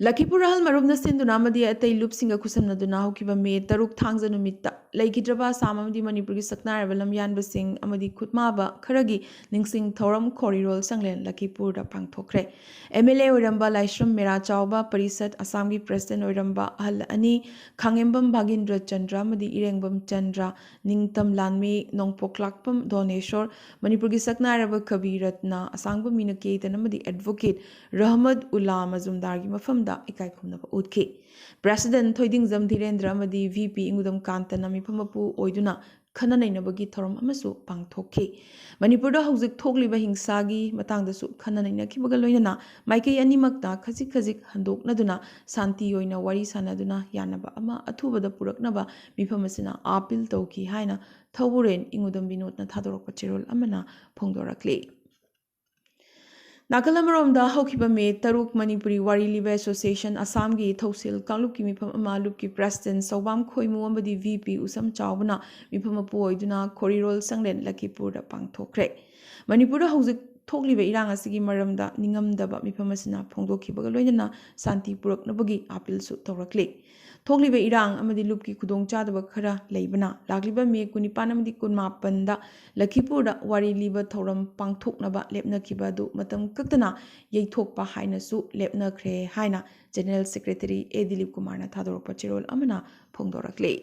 ꯂꯈꯤꯄꯨꯔ ꯑꯍꯜ ꯃꯔꯨꯞꯅ ꯁꯤꯟꯗꯨꯅ ꯑꯃꯗꯤ ꯑꯇꯩ ꯂꯨꯞꯁꯤꯡꯒ ꯈꯨꯠꯁꯝꯅꯗꯨꯅ ꯍꯧꯈꯤꯕ ꯃꯦ ꯇꯔꯨꯛ ꯊꯥꯡꯖ ꯅꯨꯃꯤꯠꯇ ꯂꯩꯈꯤꯗ꯭ꯔꯕ ꯑꯁꯥꯝ ꯑꯃꯗꯤ ꯃꯅꯤꯄꯨꯔꯒꯤ ꯁꯛꯅꯥꯏꯔꯕ ꯂꯝꯌꯥꯟꯕꯁꯤꯡ ꯑꯃꯗꯤ ꯈꯨꯠꯃꯥꯕ ꯈꯔꯒꯤ ꯅꯤꯡꯁꯤꯡ ꯊꯧꯔꯝ ꯈꯣꯔꯤꯔꯣꯜ ꯁꯪꯂꯦꯟ ꯂꯈꯤꯄꯨꯔꯗ ꯄꯥꯡꯊꯣꯛꯈ꯭ꯔꯦ꯫ ꯑꯦꯝ ꯑꯦꯜ ꯑꯦ ꯑꯣꯏꯔꯝꯕ ꯂꯥꯏꯁ꯭ꯔꯝ ꯃꯦꯔꯥ ꯆꯥꯎꯕ ꯄꯔꯤꯁꯠ, ꯑꯁꯥꯝꯒꯤ ꯄ꯭ꯔꯦꯁꯤꯗꯦꯟ ꯑꯣꯏꯔꯝꯕ ꯑꯍꯜ ꯑꯅꯤ, ꯈꯥꯉꯦꯝꯕꯝ ꯚꯥꯒꯤꯟꯗ꯭ꯔ ꯆꯟꯗ꯭ꯔ ꯑꯃꯗꯤ ꯏꯔꯦꯡꯕꯝ ꯆꯟꯗ꯭ꯔ, ꯅꯤꯡꯇꯝ ꯂꯥꯟꯃꯤ ꯅꯣꯡꯄꯣꯛꯂꯥꯛꯄꯝ ꯙꯣꯅꯦꯁꯣꯔ, ꯃꯅꯤꯄꯨꯔꯒꯤ ꯁꯛꯅꯥꯏꯔꯕ ꯀꯕꯤ ꯔꯠꯅ, ꯑꯁꯥꯡꯕ ꯃꯤꯅ ꯀꯦꯇꯟ ꯑꯃꯗꯤ ꯑꯦꯗꯚꯣꯀꯦꯠ ꯔꯍꯃꯠ ꯎꯜꯂꯥ ꯃꯖꯨꯝꯗꯥꯔꯒꯤ ꯃꯐꯝꯗ ꯏꯀꯥꯏ ꯈꯨꯝꯅꯕ ꯎꯠꯈꯤ꯫ ꯄ꯭ꯔꯦꯁꯤꯗꯦꯟ ꯊꯣꯏꯗꯤꯡꯖꯝ ꯙꯤꯔꯦꯟꯗ꯭ꯔ ꯑꯃꯗꯤ ꯚꯤ ꯄꯤ ꯏꯪꯒꯨꯗꯝ ꯀꯥꯟꯇꯅ ꯃꯤꯐꯝ ꯃꯄꯨ ꯑꯣꯏꯗꯨꯅ ꯈꯟꯅ ꯅꯩꯅꯕꯒꯤ ꯊꯧꯔꯝ ꯑꯃꯁꯨ ꯄꯥꯡꯊꯣꯛꯈꯤ꯫ ꯃꯅꯤꯄꯨꯔꯗ ꯍꯧꯖꯤꯛ ꯊꯣꯛꯂꯤꯕ ꯍꯤꯡꯁꯥꯒꯤ ꯃꯇꯥꯡꯗꯁꯨ ꯈꯟꯅ ꯅꯩꯅꯈꯤꯕꯒ ꯂꯣꯏꯅꯅ ꯃꯥꯏꯀꯩ ꯑꯅꯤꯃꯛꯇ ꯈꯖꯤꯛ ꯈꯖꯤꯛ ꯍꯟꯗꯣꯛꯅꯗꯨꯅ ꯁꯥꯟꯇꯤ ꯑꯣꯏꯅ ꯋꯥꯔꯤ ꯁꯥꯟꯅꯗꯨꯅ ꯌꯥꯅꯕ ꯑꯃ ꯑꯊꯨꯕꯗ ꯄꯨꯔꯛꯅꯕ ꯃꯤꯐꯝ ꯑꯁꯤꯅ ꯑꯥꯄꯤꯜ ꯇꯧꯈꯤ ꯍꯥꯏꯅ ꯊꯧꯕꯨꯔꯦꯟ ꯏꯪꯒꯨꯗꯝ ꯕꯤꯅꯣꯗꯅ ꯊꯥꯗꯣꯔꯛꯄ ꯆꯦꯔꯣꯜ ꯑꯃꯅ ꯐꯣꯡꯗꯣꯔꯛꯂꯤ꯫ ꯅꯥꯀꯜ ꯑꯃꯔꯣꯝꯗ, ꯍꯧꯈꯤꯕ ꯃꯦ ꯇꯔꯨꯛ ꯃꯅꯤꯄꯨꯔꯤ ꯋꯥꯔꯤ ꯂꯤꯕ ꯑꯦꯁꯣꯁꯤꯌꯦꯁꯟ ꯑꯁꯥꯝꯒꯤ ꯊꯧꯁꯤꯜ ꯀꯥꯡꯂꯨꯞꯀꯤ ꯃꯤꯐꯝ ꯑꯃ ꯂꯨꯞꯀꯤ ꯄ꯭ꯔꯦꯁꯤꯗꯦꯟ ꯁꯧꯕꯥꯝ ꯈꯣꯏꯃꯨ ꯑꯃꯗꯤ ꯚꯤ ꯄꯤ ꯎꯁꯝ ꯆꯥꯎꯕꯅ ꯃꯤꯐꯝ ꯃꯄꯨ ꯑꯣꯏꯗꯨꯅ ꯈꯣꯔꯤꯔꯣꯜ ꯁꯪꯂꯦꯟ ꯂꯈꯤꯄꯨꯔꯗ ꯄꯥꯡꯊꯣꯛꯈ꯭ꯔꯦ꯫ ꯃꯅꯤꯄꯨꯔꯗ ꯍꯧꯖꯤꯛ ꯊꯣꯛꯂꯤꯕ ꯏꯔꯥꯡ ꯑꯁꯤꯒꯤ ꯃꯔꯝꯗ ꯅꯤꯡꯉꯝꯗꯕ ꯃꯤꯐꯝ ꯑꯁꯤꯅ ꯐꯣꯡꯗꯣꯛꯈꯤꯕꯒ ꯂꯣꯏꯅꯅ ꯁꯥꯟꯇꯤ ꯄꯨꯔꯛꯅꯕꯒꯤ ꯑꯥꯄꯤꯜꯁꯨ ꯇꯧꯔꯛꯂꯤ꯫ ꯊꯣꯛꯂꯤꯕ ꯏꯔꯥꯡ ꯑꯃꯗꯤ ꯂꯨꯞꯀꯤ ꯈꯨꯗꯣꯡꯆꯥꯗꯕ ꯈꯔ ꯂꯩꯕꯅ ꯂꯥꯛꯂꯤꯕ ꯃꯦ ꯀꯨꯟꯅꯤꯄꯥꯟ ꯑꯃꯗꯤ ꯀꯨꯟꯃꯥꯄꯟꯗ ꯂꯈꯤꯄꯨꯔꯗ ꯋꯥꯔꯤ ꯂꯤꯕ ꯊꯧꯔꯝ ꯄꯥꯡꯊꯣꯛꯅꯕ ꯂꯦꯞꯅꯈꯤꯕ ꯑꯗꯨ ꯃꯇꯝ ꯀꯛꯇꯅ ꯌꯩꯊꯣꯛꯄ ꯍꯥꯏꯅꯁꯨ ꯂꯦꯞꯅꯈ꯭ꯔꯦ ꯍꯥꯏꯅ ꯖꯦꯅꯔꯦꯜ ꯁꯦꯀ꯭ꯔꯦꯇꯔꯤ ꯑꯦ ꯗꯤꯂꯤꯞ ꯀꯨꯃꯥꯔꯅ ꯊꯥꯗꯣꯔꯛꯄ ꯆꯦꯔꯣꯜ ꯑꯃꯅ ꯐꯣꯡꯗꯣꯔꯛꯂꯤ꯫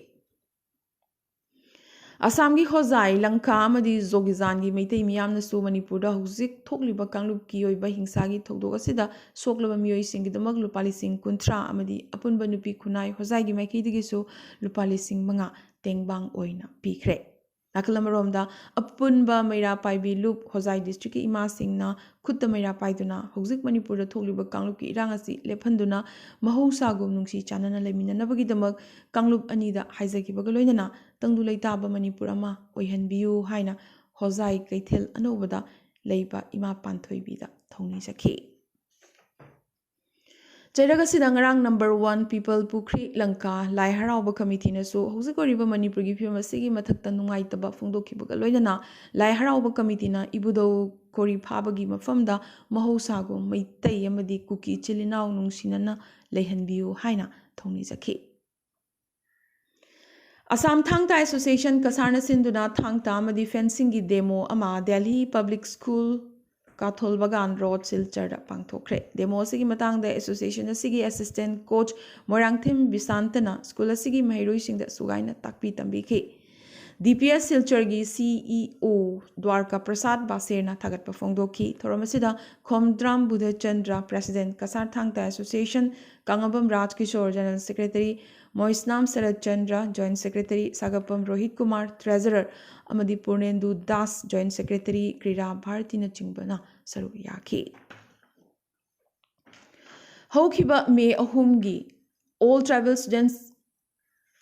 ꯑꯁꯥꯝꯒꯤ ꯍꯣꯖꯥꯏ, ꯂꯪꯀꯥ ꯑꯃꯗꯤ ꯖꯣꯒꯤꯖꯥꯟꯒꯤ ꯃꯩꯇꯩ ꯃꯤꯌꯥꯝꯅꯁꯨ ꯃꯅꯤꯄꯨꯔꯗ ꯍꯧꯖꯤꯛ ꯊꯣꯛꯂꯤꯕ ꯀꯥꯡꯂꯨꯞꯀꯤ ꯑꯣꯏꯕ ꯍꯤꯡꯁꯥꯒꯤ ꯊꯧꯗꯣꯛ ꯑꯁꯤꯗ ꯁꯣꯛꯂꯕ ꯃꯤꯑꯣꯏꯁꯤꯡꯒꯤꯗꯃꯛ ꯂꯨꯄꯥ ꯂꯤꯁꯤꯡ ꯀꯨꯟꯊ꯭ꯔꯥ ꯑꯃꯗꯤ ꯑꯄꯨꯟꯕ ꯅꯨꯄꯤ ꯈꯨꯟꯅꯥꯏ ꯍꯣꯖꯥꯏꯒꯤ ꯃꯥꯏꯀꯩꯗꯒꯤꯁꯨ ꯂꯨꯄꯥ ꯂꯤꯁꯤꯡ ꯃꯉꯥ ꯇꯦꯡꯕꯥꯡ ꯑꯣꯏꯅ ꯄꯤꯈ꯭ꯔꯦ꯫ ꯅꯥꯀꯜ ꯑꯃꯔꯣꯝꯗ, ꯑꯄꯨꯟꯕ ꯃꯩꯔꯥ ꯄꯥꯏꯕꯤ ꯂꯨꯞ ꯍꯣꯖꯥꯏ ꯗꯤꯁꯇ꯭ꯔꯤꯛꯀꯤ ꯏꯃꯥꯁꯤꯡꯅ ꯈꯨꯠꯇ ꯃꯩꯔꯥ ꯄꯥꯏꯗꯨꯅ ꯍꯧꯖꯤꯛ ꯃꯅꯤꯄꯨꯔꯗ ꯊꯣꯛꯂꯤꯕ ꯀꯥꯡꯂꯨꯞꯀꯤ ꯏꯔꯥꯡ ꯑꯁꯤ ꯂꯦꯞꯍꯟꯗꯨꯅ ꯃꯍꯧꯁꯥꯒꯨꯝ ꯅꯨꯡꯁꯤ ꯆꯥꯟꯅꯅ ꯂꯩꯃꯤꯟꯅꯅꯕꯒꯤꯗꯃꯛ ꯀꯥꯡꯂꯨꯞ ꯑꯅꯤꯗ ꯍꯥꯏꯖꯈꯤꯕꯒ ꯂꯣꯏꯅꯅ ꯇꯪꯗꯨ ꯂꯩꯇꯥꯕ ꯃꯅꯤꯄꯨꯔ ꯑꯃ ꯑꯣꯏꯍꯟꯕꯤꯌꯨ ꯍꯥꯏꯅ ꯍꯣꯖꯥꯏ ꯀꯩꯊꯦꯜ ꯑꯅꯧꯕꯗ ꯂꯩꯕ ꯏꯃꯥ ꯄꯥꯟꯊꯣꯏꯕꯤꯗ ꯊꯧꯅꯤꯖꯈꯤ꯫ ꯆꯩꯔꯛ ꯑꯁꯤꯗ ꯉꯔꯥꯡ ꯅꯝꯕꯔ ꯋꯥꯟ ꯄꯤꯄꯜ ꯄꯨꯈ꯭ꯔꯤ ꯂꯪꯀꯥ ꯂꯥꯏ ꯍꯔꯥꯎꯕ ꯀꯃꯤꯇꯤꯅꯁꯨ ꯍꯧꯖꯤꯛ ꯑꯣꯏꯔꯤꯕ ꯃꯅꯤꯄꯨꯔꯒꯤ ꯐꯤꯕꯝ ꯑꯁꯤꯒꯤ ꯃꯊꯛꯇ ꯅꯨꯡꯉꯥꯏꯇꯕ ꯐꯣꯡꯗꯣꯛꯈꯤꯕꯒ ꯂꯣꯏꯅꯅ ꯂꯥꯏ ꯍꯔꯥꯎꯕ ꯀꯃꯤꯇꯤꯅ ꯏꯕꯨꯙꯧ ꯀꯣꯔꯤ ꯐꯥꯕꯒꯤ ꯃꯐꯝꯗ ꯃꯍꯧꯁꯥꯒꯨꯝ ꯃꯩꯇꯩ ꯑꯃꯗꯤ ꯀꯨꯀꯤ ꯏꯆꯤꯜ ꯏꯅꯥꯎ ꯅꯨꯡꯁꯤꯅꯅ ꯂꯩꯍꯟꯕꯤꯌꯨ ꯍꯥꯏꯅ ꯊꯧꯅꯤꯖꯈꯤ꯫ ꯑꯁꯥꯝ ꯊꯥꯡ ꯇꯥ ꯑꯦꯁꯣꯁꯤꯌꯦꯁꯟ ꯀꯁꯥꯔꯅ ꯁꯤꯟꯗꯨꯅ ꯊꯥꯡ ꯇꯥ ꯑꯃꯗꯤ ꯐꯦꯟꯁꯤꯡꯒꯤ ꯗꯦꯃꯣ ꯑꯃ Delhi public school Kathal Bagan road ꯁꯤꯜꯆꯔꯗ ꯄꯥꯡꯊꯣꯛꯈ꯭ꯔꯦ꯫ ꯗꯦꯃꯣ ꯑꯁꯤꯒꯤ ꯃꯇꯥꯡꯗ ꯑꯦꯁꯣꯁꯤꯌꯦꯁꯟ ꯑꯁꯤꯒꯤ ꯑꯦꯁꯤꯁꯇꯦꯟ ꯀꯣꯆ ꯃꯣꯏꯔꯥꯡꯊꯦꯝ ꯕꯤꯁꯥꯟꯇꯅ ꯁ꯭ꯀꯨꯜ ꯑꯁꯤꯒꯤ ꯃꯍꯩꯔꯣꯏꯁꯤꯡꯗ ꯁꯨꯒꯥꯏꯅ ꯇꯥꯛꯄꯤ ꯇꯝꯕꯤꯈꯤ꯫ ꯗꯤ ꯄꯤ ꯑꯦꯁ ꯁꯤꯜꯆꯔꯒꯤ ꯁꯤ ꯏ ꯑꯣ ꯗ꯭ꯋꯥꯔꯀꯥ ꯄ꯭ꯔꯁꯥꯗ ꯕꯥꯁꯦꯔꯅ ꯊꯥꯒꯠꯄ ꯐꯣꯡꯗꯣꯛꯈꯤ꯫ ꯊꯧꯔꯝ ꯑꯁꯤꯗ ꯈꯣꯝꯗ꯭ꯔꯥꯝ ꯕꯨꯙꯆꯟꯗ꯭ꯔ, ꯄ꯭ꯔꯦꯁꯤꯗꯦꯟꯠ ꯀꯁꯥꯔ ꯊꯥꯡ ꯇꯥ ꯑꯦꯁꯣꯁꯤꯌꯦꯁꯟ, ꯀꯥꯉꯕꯝ ꯔꯥꯖ ꯀꯤꯁꯣꯔ, ꯖꯦꯅꯔꯦꯜ ꯁꯦꯀ꯭ꯔꯦꯇꯔꯤ, ꯃꯣꯏꯁꯅꯥꯝ ꯁꯔꯠ ꯆꯟꯗ꯭ꯔ, ꯖꯣꯏꯟꯠ ꯁꯦꯀ꯭ꯔꯦꯇꯔꯤ, ꯁꯥꯒꯞꯄꯝ ꯔꯣꯍꯤꯠ ꯀꯨꯃꯥꯔ, ꯇ꯭ꯔꯦꯖꯔꯔ, ꯑꯃꯗꯤ ꯄꯨꯔꯅꯦꯟꯗꯨ ꯗꯥꯁ, ꯖꯣꯏꯟꯠ ꯁꯦꯀ꯭ꯔꯦꯇꯔꯤ, ꯀ꯭ꯔꯤꯔꯥ ꯚꯥꯔꯇꯤꯅꯆꯤꯡꯕꯅ ꯁꯔꯨꯛ ꯌꯥꯈꯤ꯫ ꯍꯧꯈꯤꯕ ꯃꯦ ꯑꯍꯨꯝꯒꯤ All Tribal Students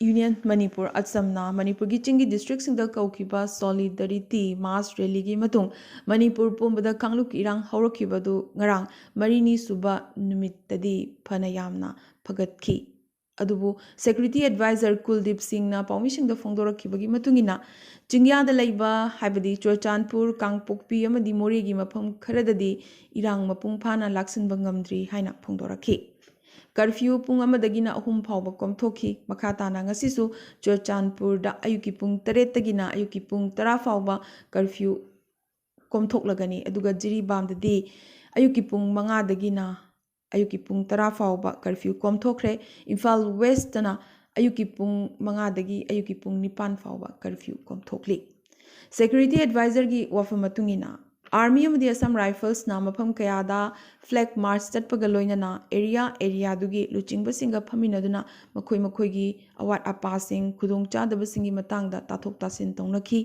Union Manipur, ꯑꯆꯝꯅ ꯃꯅꯤꯄꯨꯔꯒꯤ ꯆꯤꯡꯒꯤ ꯗꯤꯁꯇ꯭ꯔꯤꯛꯁꯤꯡꯗ ꯀꯧꯈꯤꯕ ꯁꯣꯂꯤꯗꯔꯤꯇꯤ ꯃꯥꯁ ꯔꯦꯂꯤꯒꯤ ꯃꯇꯨꯡ ꯃꯅꯤꯄꯨꯔ ꯄꯨꯝꯕꯗ ꯀꯥꯡꯂꯨꯞꯀꯤ ꯏꯔꯥꯡ ꯍꯧꯔꯛꯈꯤꯕꯗꯨ ꯉꯔꯥꯡ ꯃꯔꯤꯅꯤ ꯁꯨꯕ ꯅꯨꯃꯤꯠꯇꯗꯤ ꯐꯅ ꯌꯥꯝꯅ ꯐꯒꯠꯈꯤ꯫ ꯑꯗꯨꯕꯨ ꯁꯦꯀ꯭ꯌꯨꯔꯤꯇꯤ ꯑꯦꯗꯚꯥꯏꯖꯔ ꯀꯨꯜꯗꯤꯞ ꯁꯤꯡꯅ ꯄꯥꯎꯃꯤꯁꯤꯡꯗ ꯐꯣꯡꯗꯣꯔꯛꯈꯤꯕꯒꯤ ꯃꯇꯨꯡ ꯏꯟꯅ, ꯆꯤꯡꯌꯥꯗ ꯂꯩꯕ, ꯍꯥꯏꯕꯗꯤ ꯆꯨꯔꯆꯥꯟꯄꯨꯔ, ꯀꯥꯡꯄꯣꯛꯄꯤ ꯑꯃꯗꯤ ꯃꯣꯔꯦꯒꯤ ꯃꯐꯝ ꯈꯔꯗꯗꯤ ꯏꯔꯥꯡ ꯃꯄꯨꯡ ꯐꯥꯅ ꯂꯥꯛꯁꯤꯟꯕ ꯉꯝꯗ꯭ꯔꯤ ꯍꯥꯏꯅ ꯐꯣꯡꯗꯣꯔꯛꯈꯤ꯫ ꯀꯔꯐ꯭ꯌꯨ ꯄꯨꯡ ꯑꯃꯗꯒꯤꯅ ꯑꯍꯨꯝ ꯐꯥꯎꯕ ꯀꯣꯝꯊꯣꯛꯈꯤ꯫ ꯃꯈꯥ ꯇꯥꯅ ꯉꯁꯤꯁꯨ ꯆꯨꯔꯆꯥꯟꯄꯨꯔꯗ ꯑꯌꯨꯛꯀꯤ ꯄꯨꯡ ꯇꯔꯦꯠꯇꯒꯤꯅ ꯑꯌꯨꯛꯀꯤ ꯄꯨꯡ ꯇꯔꯥ ꯐꯥꯎꯕ ꯀꯔꯐ꯭ꯌꯨ ꯀꯣꯝꯊꯣꯛꯂꯒꯅꯤ꯫ ꯑꯗꯨꯒ ꯖꯤꯔꯤꯕꯥꯝꯗꯗꯤ ꯑꯌꯨꯛꯀꯤ ꯄꯨꯡ ꯃꯉꯥꯗꯒꯤꯅ ꯑꯌꯨꯛꯀꯤ ꯄꯨꯡ ꯇꯔꯥ ꯐꯥꯎꯕ ꯀꯔꯐ꯭ꯌꯨ ꯀꯣꯝꯊꯣꯛꯈ꯭ꯔꯦ꯫ ꯏꯝꯐꯥꯜ ꯋꯦꯁꯇꯅ ꯑꯌꯨꯛꯀꯤ ꯄꯨꯡ ꯃꯉꯥꯗꯒꯤ ꯑꯌꯨꯛꯀꯤ ꯄꯨꯡ ꯅꯤꯄꯥꯟ ꯐꯥꯎꯕ ꯀꯔꯐ꯭ꯌꯨ ꯀꯣꯝꯊꯣꯛꯂꯤ꯫ ꯁꯦꯀ꯭ꯌꯨꯔꯤꯇꯤ ꯑꯦꯗꯚꯥꯏꯖꯔꯒꯤ ꯋꯥꯐꯝ ꯃꯇꯨꯡ ꯏꯟꯅ, ꯑꯥꯔꯃꯤ ꯑꯃꯗꯤ ꯑꯁꯥꯝ ꯔꯥꯏꯐꯜꯁꯅ ꯃꯐꯝ ꯀꯌꯥꯗ ꯐ꯭ꯂꯦꯒ ꯃꯥꯔꯆ ꯆꯠꯄꯒ ꯂꯣꯏꯅꯅ ꯑꯦꯔꯤꯌꯥ ꯑꯦꯔꯤꯌꯥꯗꯨꯒꯤ ꯂꯨꯆꯤꯡꯕꯁꯤꯡꯒ ꯐꯝꯃꯤꯟꯅꯗꯨꯅ ꯃꯈꯣꯏ ꯃꯈꯣꯏꯒꯤ ꯑꯋꯥꯠ ꯑꯄꯥꯁꯤꯡ, ꯈꯨꯗꯣꯡꯆꯥꯗꯕꯁꯤꯡꯒꯤ ꯃꯇꯥꯡꯗ ꯇꯥꯊꯣꯛ ꯇꯥꯁꯤꯟ ꯇꯧꯅꯈꯤ꯫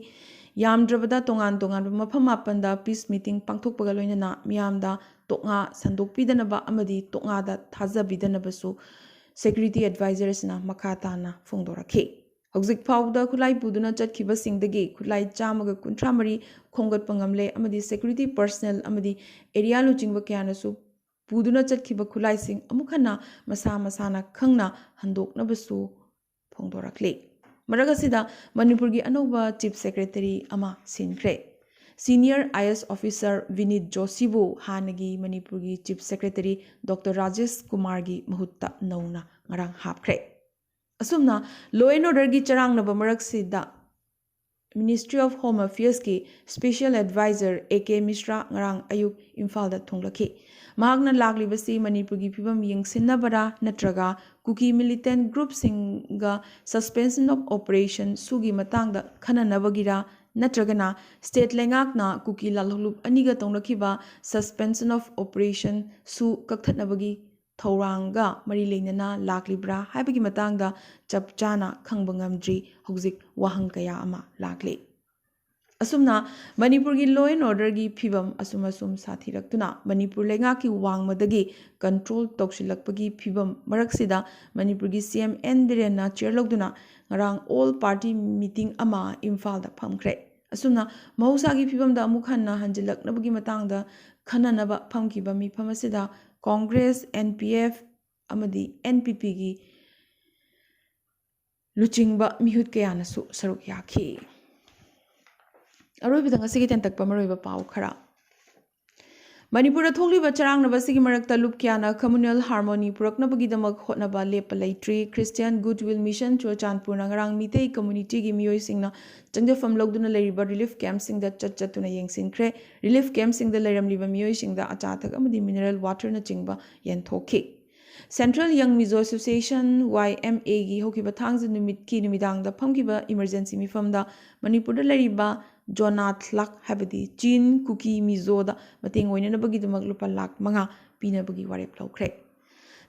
ꯌꯥꯝꯗ꯭ꯔꯕꯗ ꯇꯣꯉꯥꯟ ꯇꯣꯉꯥꯟꯕ ꯃꯐꯝ ꯃꯥꯄꯟꯗ ꯄꯤꯁ ꯃꯤꯇꯤꯡ ꯄꯥꯡꯊꯣꯛꯄꯒ ꯂꯣꯏꯅꯅ ꯃꯤꯌꯥꯝꯗ ꯇꯣꯛꯉꯥ ꯁꯟꯗꯣꯛꯄꯤꯗꯅꯕ ꯑꯃꯗꯤ ꯇꯣꯛꯉꯥꯗ ꯊꯥꯖꯕꯤꯗꯅꯕꯁꯨ ꯁꯦꯀ꯭ꯌꯨꯔꯤꯇꯤ ꯑꯦꯗꯚꯥꯏꯖꯔꯁꯤꯅ ꯃꯈꯥ ꯇꯥꯅ ꯐꯣꯡꯗꯣꯔꯛꯈꯤ꯫ ꯍꯧꯖꯤꯛ ꯐꯥꯎꯕꯗ ꯈꯨꯠꯂꯥꯏ ꯄꯨꯗꯨꯅ ꯆꯠꯈꯤꯕꯁꯤꯡꯗꯒꯤ ꯈꯨꯠꯂꯥꯏ ꯆꯥꯝꯃꯒ ꯀꯨꯟꯊ꯭ꯔꯥ ꯃꯔꯤ ꯈꯣꯝꯒꯠꯄ ꯉꯝꯂꯦ ꯑꯃꯗꯤ ꯁꯦꯀ꯭ꯌꯨꯔꯤꯇꯤ ꯄꯔꯁꯅꯦꯜ ꯑꯃꯗꯤ ꯑꯦꯔꯤꯌꯥ ꯂꯨꯆꯤꯡꯕ ꯀꯌꯥꯅꯁꯨ ꯄꯨꯗꯨꯅ ꯆꯠꯈꯤꯕ ꯈꯨꯠꯂꯥꯏꯁꯤꯡ ꯑꯃꯨꯛ ꯍꯟꯅ ꯃꯁꯥ ꯃꯁꯥꯅ ꯈꯪꯅ ꯍꯟꯗꯣꯛꯅꯕꯁꯨ ꯐꯣꯡꯗꯣꯔꯛꯂꯤ꯫ ꯃꯔꯛ ꯑꯁꯤꯗ ꯃꯅꯤꯄꯨꯔꯒꯤ ꯑꯅꯧꯕ ꯆꯤꯐ ꯁꯦꯀ꯭ꯔꯦꯇꯔꯤ ꯑꯃ ꯁꯤꯟꯈ꯭ꯔꯦ꯫ ꯁꯤꯅꯤꯌꯔ ꯑꯥꯏ ꯑꯦꯁ ꯑꯣꯐꯤꯁꯔ ꯕꯤꯅꯤꯠ ꯖꯣꯁꯤꯕꯨ ꯍꯥꯟꯅꯒꯤ ꯃꯅꯤꯄꯨꯔꯒꯤ ꯆꯤꯐ ꯁꯦꯀ꯭ꯔꯦꯇꯔꯤ ꯗꯣꯛꯇꯔ ꯔꯥꯖꯦꯁ ꯀꯨꯃꯥꯔꯒꯤ ꯃꯍꯨꯠꯇ ꯅꯧꯅ ꯉꯔꯥꯡ ꯍꯥꯞꯈ꯭ꯔꯦ꯫ ꯑꯁꯨꯝꯅ law and orderꯒꯤ ꯆꯔꯥꯡꯅꯕ ꯃꯔꯛꯁꯤꯗ Ministry of Home Affairsꯀꯤ Special Advisor A K Mishra ꯉꯔꯥꯡ ꯑꯌꯨꯛ ꯏꯝꯐꯥꯜꯗ ꯊꯨꯡꯂꯛꯈꯤ꯫ ꯃꯍꯥꯛꯅ ꯂꯥꯛꯂꯤꯕꯁꯤ ꯃꯅꯤꯄꯨꯔꯒꯤ ꯐꯤꯕꯝ ꯌꯦꯡꯁꯤꯟꯅꯕꯔꯥ ꯅꯠꯇ꯭ꯔꯒ ꯀꯨꯀꯤ militant groupꯁꯤꯡꯒ suspension of operation ꯁꯨꯒꯤ ꯃꯇꯥꯡꯗ ꯈꯟꯅꯅꯕꯒꯤꯔꯥ ꯅꯠꯇ꯭ꯔꯒꯅ state ꯂꯩꯉꯥꯛꯅ ꯀꯨꯀꯤ ꯂꯥꯜꯍꯧꯂꯨꯞ ꯑꯅꯤꯒ ꯇꯧꯅꯈꯤꯕ suspension of operation ꯁꯨ ꯀꯛꯊꯠꯅꯕꯒꯤ ꯊꯧꯔꯥꯡꯒ ꯃꯔꯤ ꯂꯩꯅꯅ ꯂꯥꯛꯂꯤꯕ꯭ꯔꯥ ꯍꯥꯏꯕꯒꯤ ꯃꯇꯥꯡꯗ ꯆꯞ ꯆꯥꯅ ꯈꯪꯕ ꯉꯝꯗ꯭ꯔꯤ꯫ ꯍꯧꯖꯤꯛ ꯋꯥꯍꯪ ꯀꯌꯥ ꯑꯃ ꯂꯥꯛꯂꯤ꯫ ꯑꯁꯨꯝꯅ ꯃꯅꯤꯄꯨꯔꯒꯤ law and orderꯒꯤ ꯐꯤꯕꯝ ꯑꯁꯨꯝ ꯑꯁꯨꯝ ꯁꯥꯊꯤꯔꯛꯇꯨꯅ ꯃꯅꯤꯄꯨꯔ ꯂꯩꯉꯥꯛꯀꯤ ꯋꯥꯡꯃꯗꯒꯤ control ꯇꯧꯁꯤꯜꯂꯛꯄꯒꯤ ꯐꯤꯕꯝ ꯃꯔꯛꯁꯤꯗ ꯃꯅꯤꯄꯨꯔꯒꯤ C M N ꯕꯤꯔꯦꯟꯅ chair ꯂꯧꯗꯨꯅ ꯉꯔꯥꯡ all party meeting ꯑꯃ ꯏꯝꯐꯥꯜꯗ ꯐꯝꯈ꯭ꯔꯦ꯫ ꯑꯁꯨꯝꯅ ꯃꯍꯧꯁꯥꯒꯤ ꯐꯤꯕꯝꯗ ꯑꯃꯨꯛ ꯍꯟꯅ ꯍꯟꯖꯤꯜꯂꯛꯅꯕꯒꯤ ꯃꯇꯥꯡꯗ ꯈꯟꯅꯅꯕ ꯐꯝꯈꯤꯕ ꯃꯤꯐꯝ ꯑꯁꯤꯗ Congress, N P F ꯑꯃꯗꯤ N P Pꯒꯤ ꯂꯨꯆꯤꯡꯕ ꯃꯤꯍꯨꯠ ꯀꯌꯥꯅꯁꯨ ꯁꯔꯨꯛ ꯌꯥꯈꯤ꯫ ꯑꯔꯣꯏꯕꯗ ꯉꯁꯤꯒꯤ ꯇꯦꯟꯇꯛꯄ ꯃꯔꯨꯑꯣꯏꯕ ꯄꯥꯎ ꯈꯔ꯫ ꯃꯅꯤꯄꯨꯔꯗ ꯊꯣꯛꯂꯤꯕ ꯆꯔꯥꯡꯅꯕ ꯑꯁꯤꯒꯤ ꯃꯔꯛꯇ ꯂꯨꯞ ꯀꯌꯥꯅ communal harmony ꯄꯨꯔꯛꯅꯕꯒꯤꯗꯃꯛ ꯍꯣꯠꯅꯕ ꯂꯦꯞꯄ ꯂꯩꯇ꯭ꯔꯤ꯫ Christian Goodwill Mission ꯆꯨꯔꯆꯥꯟꯄꯨꯔꯅ ꯉꯔꯥꯡ ꯃꯤꯇꯩ communityꯒꯤ ꯃꯤꯑꯣꯏꯁꯤꯡꯅ ꯆꯪꯖꯐꯝ ꯂꯧꯗꯨꯅ ꯂꯩꯔꯤꯕ relief campꯁꯤꯡꯗ ꯆꯠ ꯆꯠꯇꯨꯅ ꯌꯦꯡꯁꯤꯟꯈ꯭ꯔꯦ꯫ Relief campꯁꯤꯡꯗ ꯂꯩꯔꯝꯂꯤꯕ ꯃꯤꯑꯣꯏꯁꯤꯡꯗ ꯑꯆꯥ ꯑꯊꯛ ꯑꯃꯗꯤ mineral waterꯅꯆꯤꯡꯕ ꯌꯦꯟꯊꯣꯛꯈꯤ꯫ Central Young Mizo Association, Y M Aꯒꯤ ꯍꯧꯈꯤꯕ ꯊꯥꯡꯖ ꯅꯨꯃꯤꯠꯀꯤ ꯅꯨꯃꯤꯗꯥꯡꯗ ꯐꯝꯈꯤꯕ emergency ꯃꯤꯐꯝꯗ ꯃꯅꯤꯄꯨꯔꯗ ꯂꯩꯔꯤꯕ ꯖꯣꯅꯥꯊ ꯂꯥꯛ, ꯍꯥꯏꯕꯗꯤ ꯆꯤꯟ ꯀꯨꯀꯤ ꯃꯤꯖꯣꯗ ꯃꯇꯦꯡ ꯑꯣꯏꯅꯅꯕꯒꯤꯗꯃꯛ ꯂꯨꯄꯥ ꯂꯥꯛ ꯃꯉꯥ ꯄꯤꯅꯕꯒꯤ ꯋꯥꯔꯦꯞ ꯂꯧꯈ꯭ꯔꯦ꯫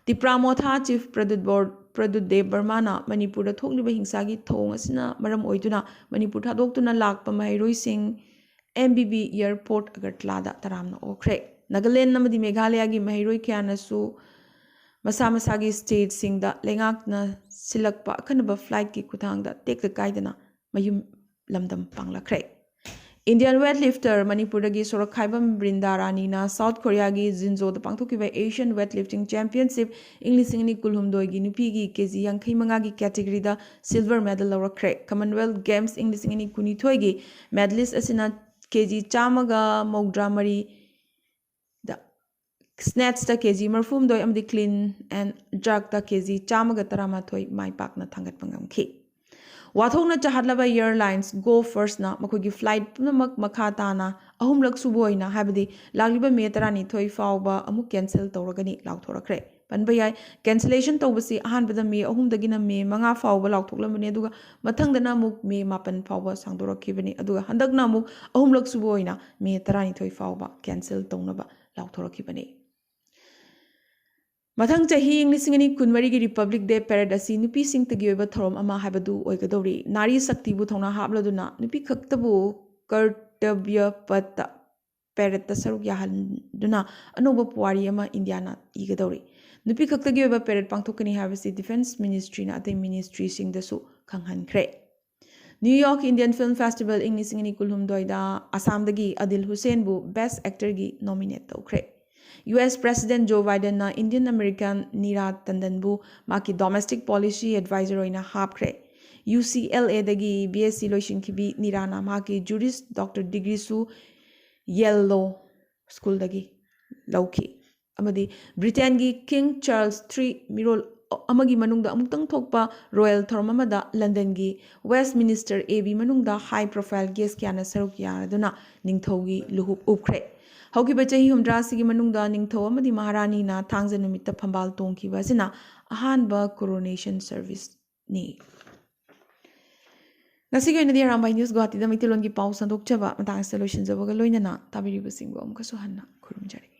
ꯇꯤꯄ꯭ꯔꯥ ꯃꯣꯊꯥ Chief ꯄ꯭ꯔꯗꯨꯠ ꯕꯣꯔ-, ꯄ꯭ꯔꯗꯨꯠ ꯗꯦꯕ ꯕꯔꯃꯥꯅ ꯃꯅꯤꯄꯨꯔꯗ ꯊꯣꯛꯂꯤꯕ ꯍꯤꯡꯁꯥꯒꯤ ꯊꯧꯑꯣꯡ ꯑꯁꯤꯅ ꯃꯔꯝ ꯑꯣꯏꯗꯨꯅ ꯃꯅꯤꯄꯨꯔ ꯊꯥꯗꯣꯛꯇꯨꯅ ꯂꯥꯛꯄ ꯃꯍꯩꯔꯣꯏꯁꯤꯡ M B B airport ꯑꯒꯔꯇꯂꯥꯗ ꯇꯔꯥꯝꯅ ꯑꯣꯛꯈ꯭ꯔꯦ꯫ ꯅꯥꯒꯥꯂꯦꯟ ꯑꯃꯗꯤ ꯃꯦꯘꯥꯂꯌꯥꯒꯤ ꯃꯍꯩꯔꯣꯏ ꯀꯌꯥꯅꯁꯨ ꯃꯁꯥ ꯃꯁꯥꯒꯤ stateꯁꯤꯡꯗ ꯂꯩꯉꯥꯛꯅ ꯁꯤꯜꯂꯛꯄ ꯑꯈꯟꯅꯕ flightꯀꯤ ꯈꯨꯊꯥꯡꯗ ꯇꯦꯛꯇ ꯀꯥꯏꯗꯅ ꯃꯌꯨꯝ ꯂꯝꯗꯝ ꯄꯥꯡꯂꯛꯈ꯭ꯔꯦ꯫ Indian weightlifter ꯃꯅꯤꯄꯨꯔꯗꯒꯤ ꯁꯣꯔꯛꯈꯥꯏꯕꯝ ꯕ꯭ꯔꯤꯟꯗꯥ ꯔꯥꯅꯤꯅ South Koreaꯒꯤ ꯖꯤꯟꯖꯣꯗ ꯄꯥꯡꯊꯣꯛꯈꯤꯕ Asian Weightlifting Championship ꯏꯪ ꯂꯤꯁꯤꯡ ꯑꯅꯤ ꯀꯨꯟꯍꯨꯝꯗꯣꯏꯒꯤ ꯅꯨꯄꯤꯒꯤ KG ꯌꯥꯡꯈꯩ ꯃꯉꯥꯒꯤ categoryꯗ silver medal ꯂꯧꯔꯛꯈ꯭ꯔꯦ꯫ Commonwealth Games ꯏꯪ ꯂꯤꯁꯤꯡ ꯑꯅꯤ ꯀꯨꯟꯅꯤꯊꯣꯏꯒꯤ medalist ꯑꯁꯤꯅ KG ꯆꯥꯝꯃꯒ ꯃꯧꯗ꯭ꯔꯥ ꯃꯔꯤꯗ ꯁ꯭ꯅꯦꯠꯁꯇ ꯀꯦ ꯖꯤ ꯃꯔꯤꯐꯨꯍꯨꯝꯗꯣꯏ ꯑꯃꯗꯤ ꯀ꯭ꯂꯤꯟ ꯑꯦꯟ ꯖꯔꯛꯇ ꯀꯦ ꯖꯤ ꯆꯥꯝꯃꯒ ꯇꯔꯥꯃꯥꯊꯣꯏ ꯃꯥꯏ ꯄꯥꯛꯅ ꯊꯥꯡꯒꯠꯄ ꯉꯝꯈꯤ꯫ ꯋꯥꯊꯣꯛꯅ ꯆꯥꯍꯠꯂꯕ ꯑꯦꯌꯔꯂꯥꯏꯟꯁ ꯒꯣ ꯐꯔꯁꯅ ꯃꯈꯣꯏꯒꯤ ꯐ꯭ꯂꯥꯏꯠ ꯄꯨꯝꯅꯃꯛ ꯃꯈꯥ ꯇꯥꯅ ꯑꯍꯨꯝꯂꯛ ꯁꯨꯕ ꯑꯣꯏꯅ, ꯍꯥꯏꯕꯗꯤ ꯂꯥꯛꯂꯤꯕ ꯃꯦ ꯇꯔꯥꯅꯤꯊꯣꯏ ꯐꯥꯎꯕ ꯑꯃꯨꯛ ꯀꯦꯟꯁꯦꯜ ꯇꯧꯔꯒꯅꯤ ꯂꯥꯎꯊꯣꯔꯛꯈ꯭ꯔꯦ꯫ ꯄꯟꯕ ꯌꯥꯏ, ꯀꯦꯟꯁꯦꯂꯦꯁꯟ ꯇꯧꯕꯁꯤ ꯑꯍꯥꯟꯕꯗ ꯃꯦ ꯑꯍꯨꯝꯗꯒꯤꯅ ꯃꯦ ꯃꯉꯥ ꯐꯥꯎꯕ ꯂꯥꯎꯊꯣꯛꯂꯝꯕꯅꯤ, ꯑꯗꯨꯒ ꯃꯊꯪꯗꯅ ꯑꯃꯨꯛ ꯃꯦ ꯃꯥꯄꯟ ꯐꯥꯎꯕ ꯁꯥꯡꯗꯣꯔꯛꯈꯤꯕꯅꯤ, ꯑꯗꯨꯒ ꯍꯟꯗꯛꯅ ꯑꯃꯨꯛ ꯑꯍꯨꯝꯂꯛ ꯁꯨꯕ ꯑꯣꯏꯅ ꯃꯦ ꯇꯔꯥꯅꯤꯊꯣꯏ ꯐꯥꯎꯕ ꯀꯦꯟꯁꯦꯜ ꯇꯧꯅꯕ ꯂꯥꯎꯊꯣꯔꯛꯈꯤꯕꯅꯤ꯫ ꯃꯊꯪ ꯆꯍꯤ ꯏꯪ ꯂꯤꯁꯤꯡ ꯑꯅꯤ ꯀꯨꯟꯃꯔꯤꯒꯤ ꯔꯤꯄꯕ꯭ꯂꯤꯛ ꯗꯦ ꯄꯦꯔꯦꯗ ꯑꯁꯤ ꯅꯨꯄꯤꯁꯤꯡꯇꯒꯤ ꯑꯣꯏꯕ ꯊꯧꯔꯝ ꯑꯃ ꯍꯥꯏꯕꯗꯨ ꯑꯣꯏꯒꯗꯧꯔꯤ꯫ ꯅꯥꯔꯤ ꯁꯛꯇꯤꯕꯨ ꯊꯧꯅꯥ ꯍꯥꯞꯂꯗꯨꯅ ꯅꯨꯄꯤ ꯈꯛꯇꯕꯨ ꯀꯔꯇꯕ꯭ꯌ ꯄꯠꯇ ꯄꯦꯔꯦꯗꯇ ꯁꯔꯨꯛ ꯌꯥꯍꯟꯗꯨꯅ ꯑꯅꯧꯕ ꯄꯨꯋꯥꯔꯤ ꯑꯃ ꯏꯟꯗꯤꯌꯥꯅ ꯏꯒꯗꯧꯔꯤ꯫ ꯅꯨꯄꯤ ꯈꯛꯇꯒꯤ ꯑꯣꯏꯕ ꯄꯦꯔꯦꯗ ꯄꯥꯡꯊꯣꯛꯀꯅꯤ ꯍꯥꯏꯕꯁꯤ ꯗꯤꯐꯦꯟꯁ ꯃꯤꯅꯤꯁꯇ꯭ꯔꯤꯅ ꯑꯇꯩ ꯃꯤꯅꯤꯁꯇ꯭ꯔꯤꯁꯤꯡꯗꯁꯨ ꯈꯪꯍꯟꯈ꯭ꯔꯦ꯫ New York Indian film festival ꯏꯪ ꯂꯤꯁꯤꯡ ꯑꯅꯤ ꯀꯨꯟꯍꯨꯝꯗꯣꯏꯗ ꯑꯁꯥꯝꯗꯒꯤ ꯑꯗꯤꯜ ꯍꯨꯁꯦꯟꯕꯨ ꯕꯦꯁ꯭ꯠ ꯑꯦꯛꯇꯔꯒꯤ ꯅꯣꯃꯤꯅꯦꯠ ꯇꯧꯈ꯭ꯔꯦ꯫ ꯌꯨ ꯑꯦꯁ ꯄ꯭ꯔꯦꯁꯤꯗꯦꯟꯠ ꯖꯣ ꯕꯥꯏꯗꯟꯅ ꯏꯟꯗꯤꯌꯟ ꯑꯃꯦꯔꯤꯀꯥꯟ ꯅꯤꯔꯥ ꯇꯟꯗꯟꯕꯨ ꯃꯍꯥꯛꯀꯤ ꯗꯣꯃꯦꯁꯇꯤꯛ ꯄꯣꯂꯤꯁꯤ ꯑꯦꯗꯚꯥꯏꯖꯔ ꯑꯣꯏꯅ ꯍꯥꯞꯈ꯭ꯔꯦ꯫ ꯌꯨ ꯁꯤ ꯑꯦꯜ ꯑꯦꯗꯒꯤ ꯕꯤ ꯑꯦꯁ ꯁꯤ ꯂꯣꯏꯁꯤꯟꯈꯤꯕꯤ ꯅꯤꯔꯥꯅ ꯃꯍꯥꯛꯀꯤ ꯖꯨꯔꯤꯁ ꯗꯣꯛꯇꯔ ꯗꯤꯒ꯭ꯔꯤꯁꯨ ꯌꯦꯜ ꯂꯣ ꯁ꯭ꯀꯨꯜꯗꯒꯤ ꯂꯧꯈꯤ꯫ ꯑꯃꯗꯤ ꯕ꯭ꯔꯤꯇꯦꯟꯒꯤ ꯀꯤꯡ ꯆꯥꯔꯜꯁ ꯊ꯭ꯔꯤ ꯃꯤꯔꯣꯜ ꯑꯃꯒꯤ ꯃꯅꯨꯡꯗ ꯑꯃꯨꯛꯇꯪ ꯊꯣꯛꯄ ꯔꯣꯌꯦꯜ ꯊꯧꯔꯝ ꯑꯃꯗ ꯂꯟꯗꯟꯒꯤ ꯋꯦꯁ꯭ꯠꯃꯤꯅꯤꯁ꯭ꯇꯔ ꯑꯦꯕꯤ ꯃꯅꯨꯡꯗ ꯍꯥꯏ ꯄ꯭ꯔꯣꯐꯥꯏꯜ ꯒꯦꯁ꯭ꯠ ꯀꯌꯥꯅ ꯁꯔꯨꯛ ꯌꯥꯗꯨꯅ ꯅꯤꯡꯊꯧꯒꯤ ꯂꯨꯍꯨꯞ ꯎꯞꯈ꯭ꯔꯦ꯫ ꯍꯧꯈꯤꯕ ꯆꯍꯤ ꯍꯨꯝꯗ꯭ꯔꯥꯁꯤꯒꯤ ꯃꯅꯨꯡꯗ ꯅꯤꯡꯊꯧ ꯑꯃꯗꯤ ꯃꯍꯥꯔꯥꯅꯤꯅ ꯊꯥꯡꯖ ꯅꯨꯃꯤꯠꯇ ꯐꯝꯕꯥꯜ ꯇꯣꯡꯈꯤꯕ ꯑꯁꯤꯅ ꯑꯍꯥꯟꯕ ꯀꯣꯔꯣꯅꯦꯁꯟ ꯁꯔꯚꯤꯁꯅꯤ꯫ ꯉꯁꯤꯒꯤ ꯑꯣꯏꯅꯗꯤ ꯑꯔꯥꯝꯕꯥꯏ ꯅ꯭ꯌꯨꯁ ꯒꯨꯋꯥꯍꯥꯇꯤꯗ ꯃꯩꯇꯩꯂꯣꯟꯒꯤ ꯄꯥꯎ ꯁꯟꯗꯣꯛꯆꯕ ꯃꯇꯥꯡ ꯑꯁꯤꯗ ꯂꯣꯏꯁꯤꯟꯖꯕꯒ ꯂꯣꯏꯅꯅ ꯇꯥꯕꯤꯔꯤꯕꯁꯤꯡꯕꯨ ꯑꯃꯨꯛꯀꯁꯨ ꯍꯟꯅ ꯈꯨꯔꯨꯝꯖꯔꯤ꯫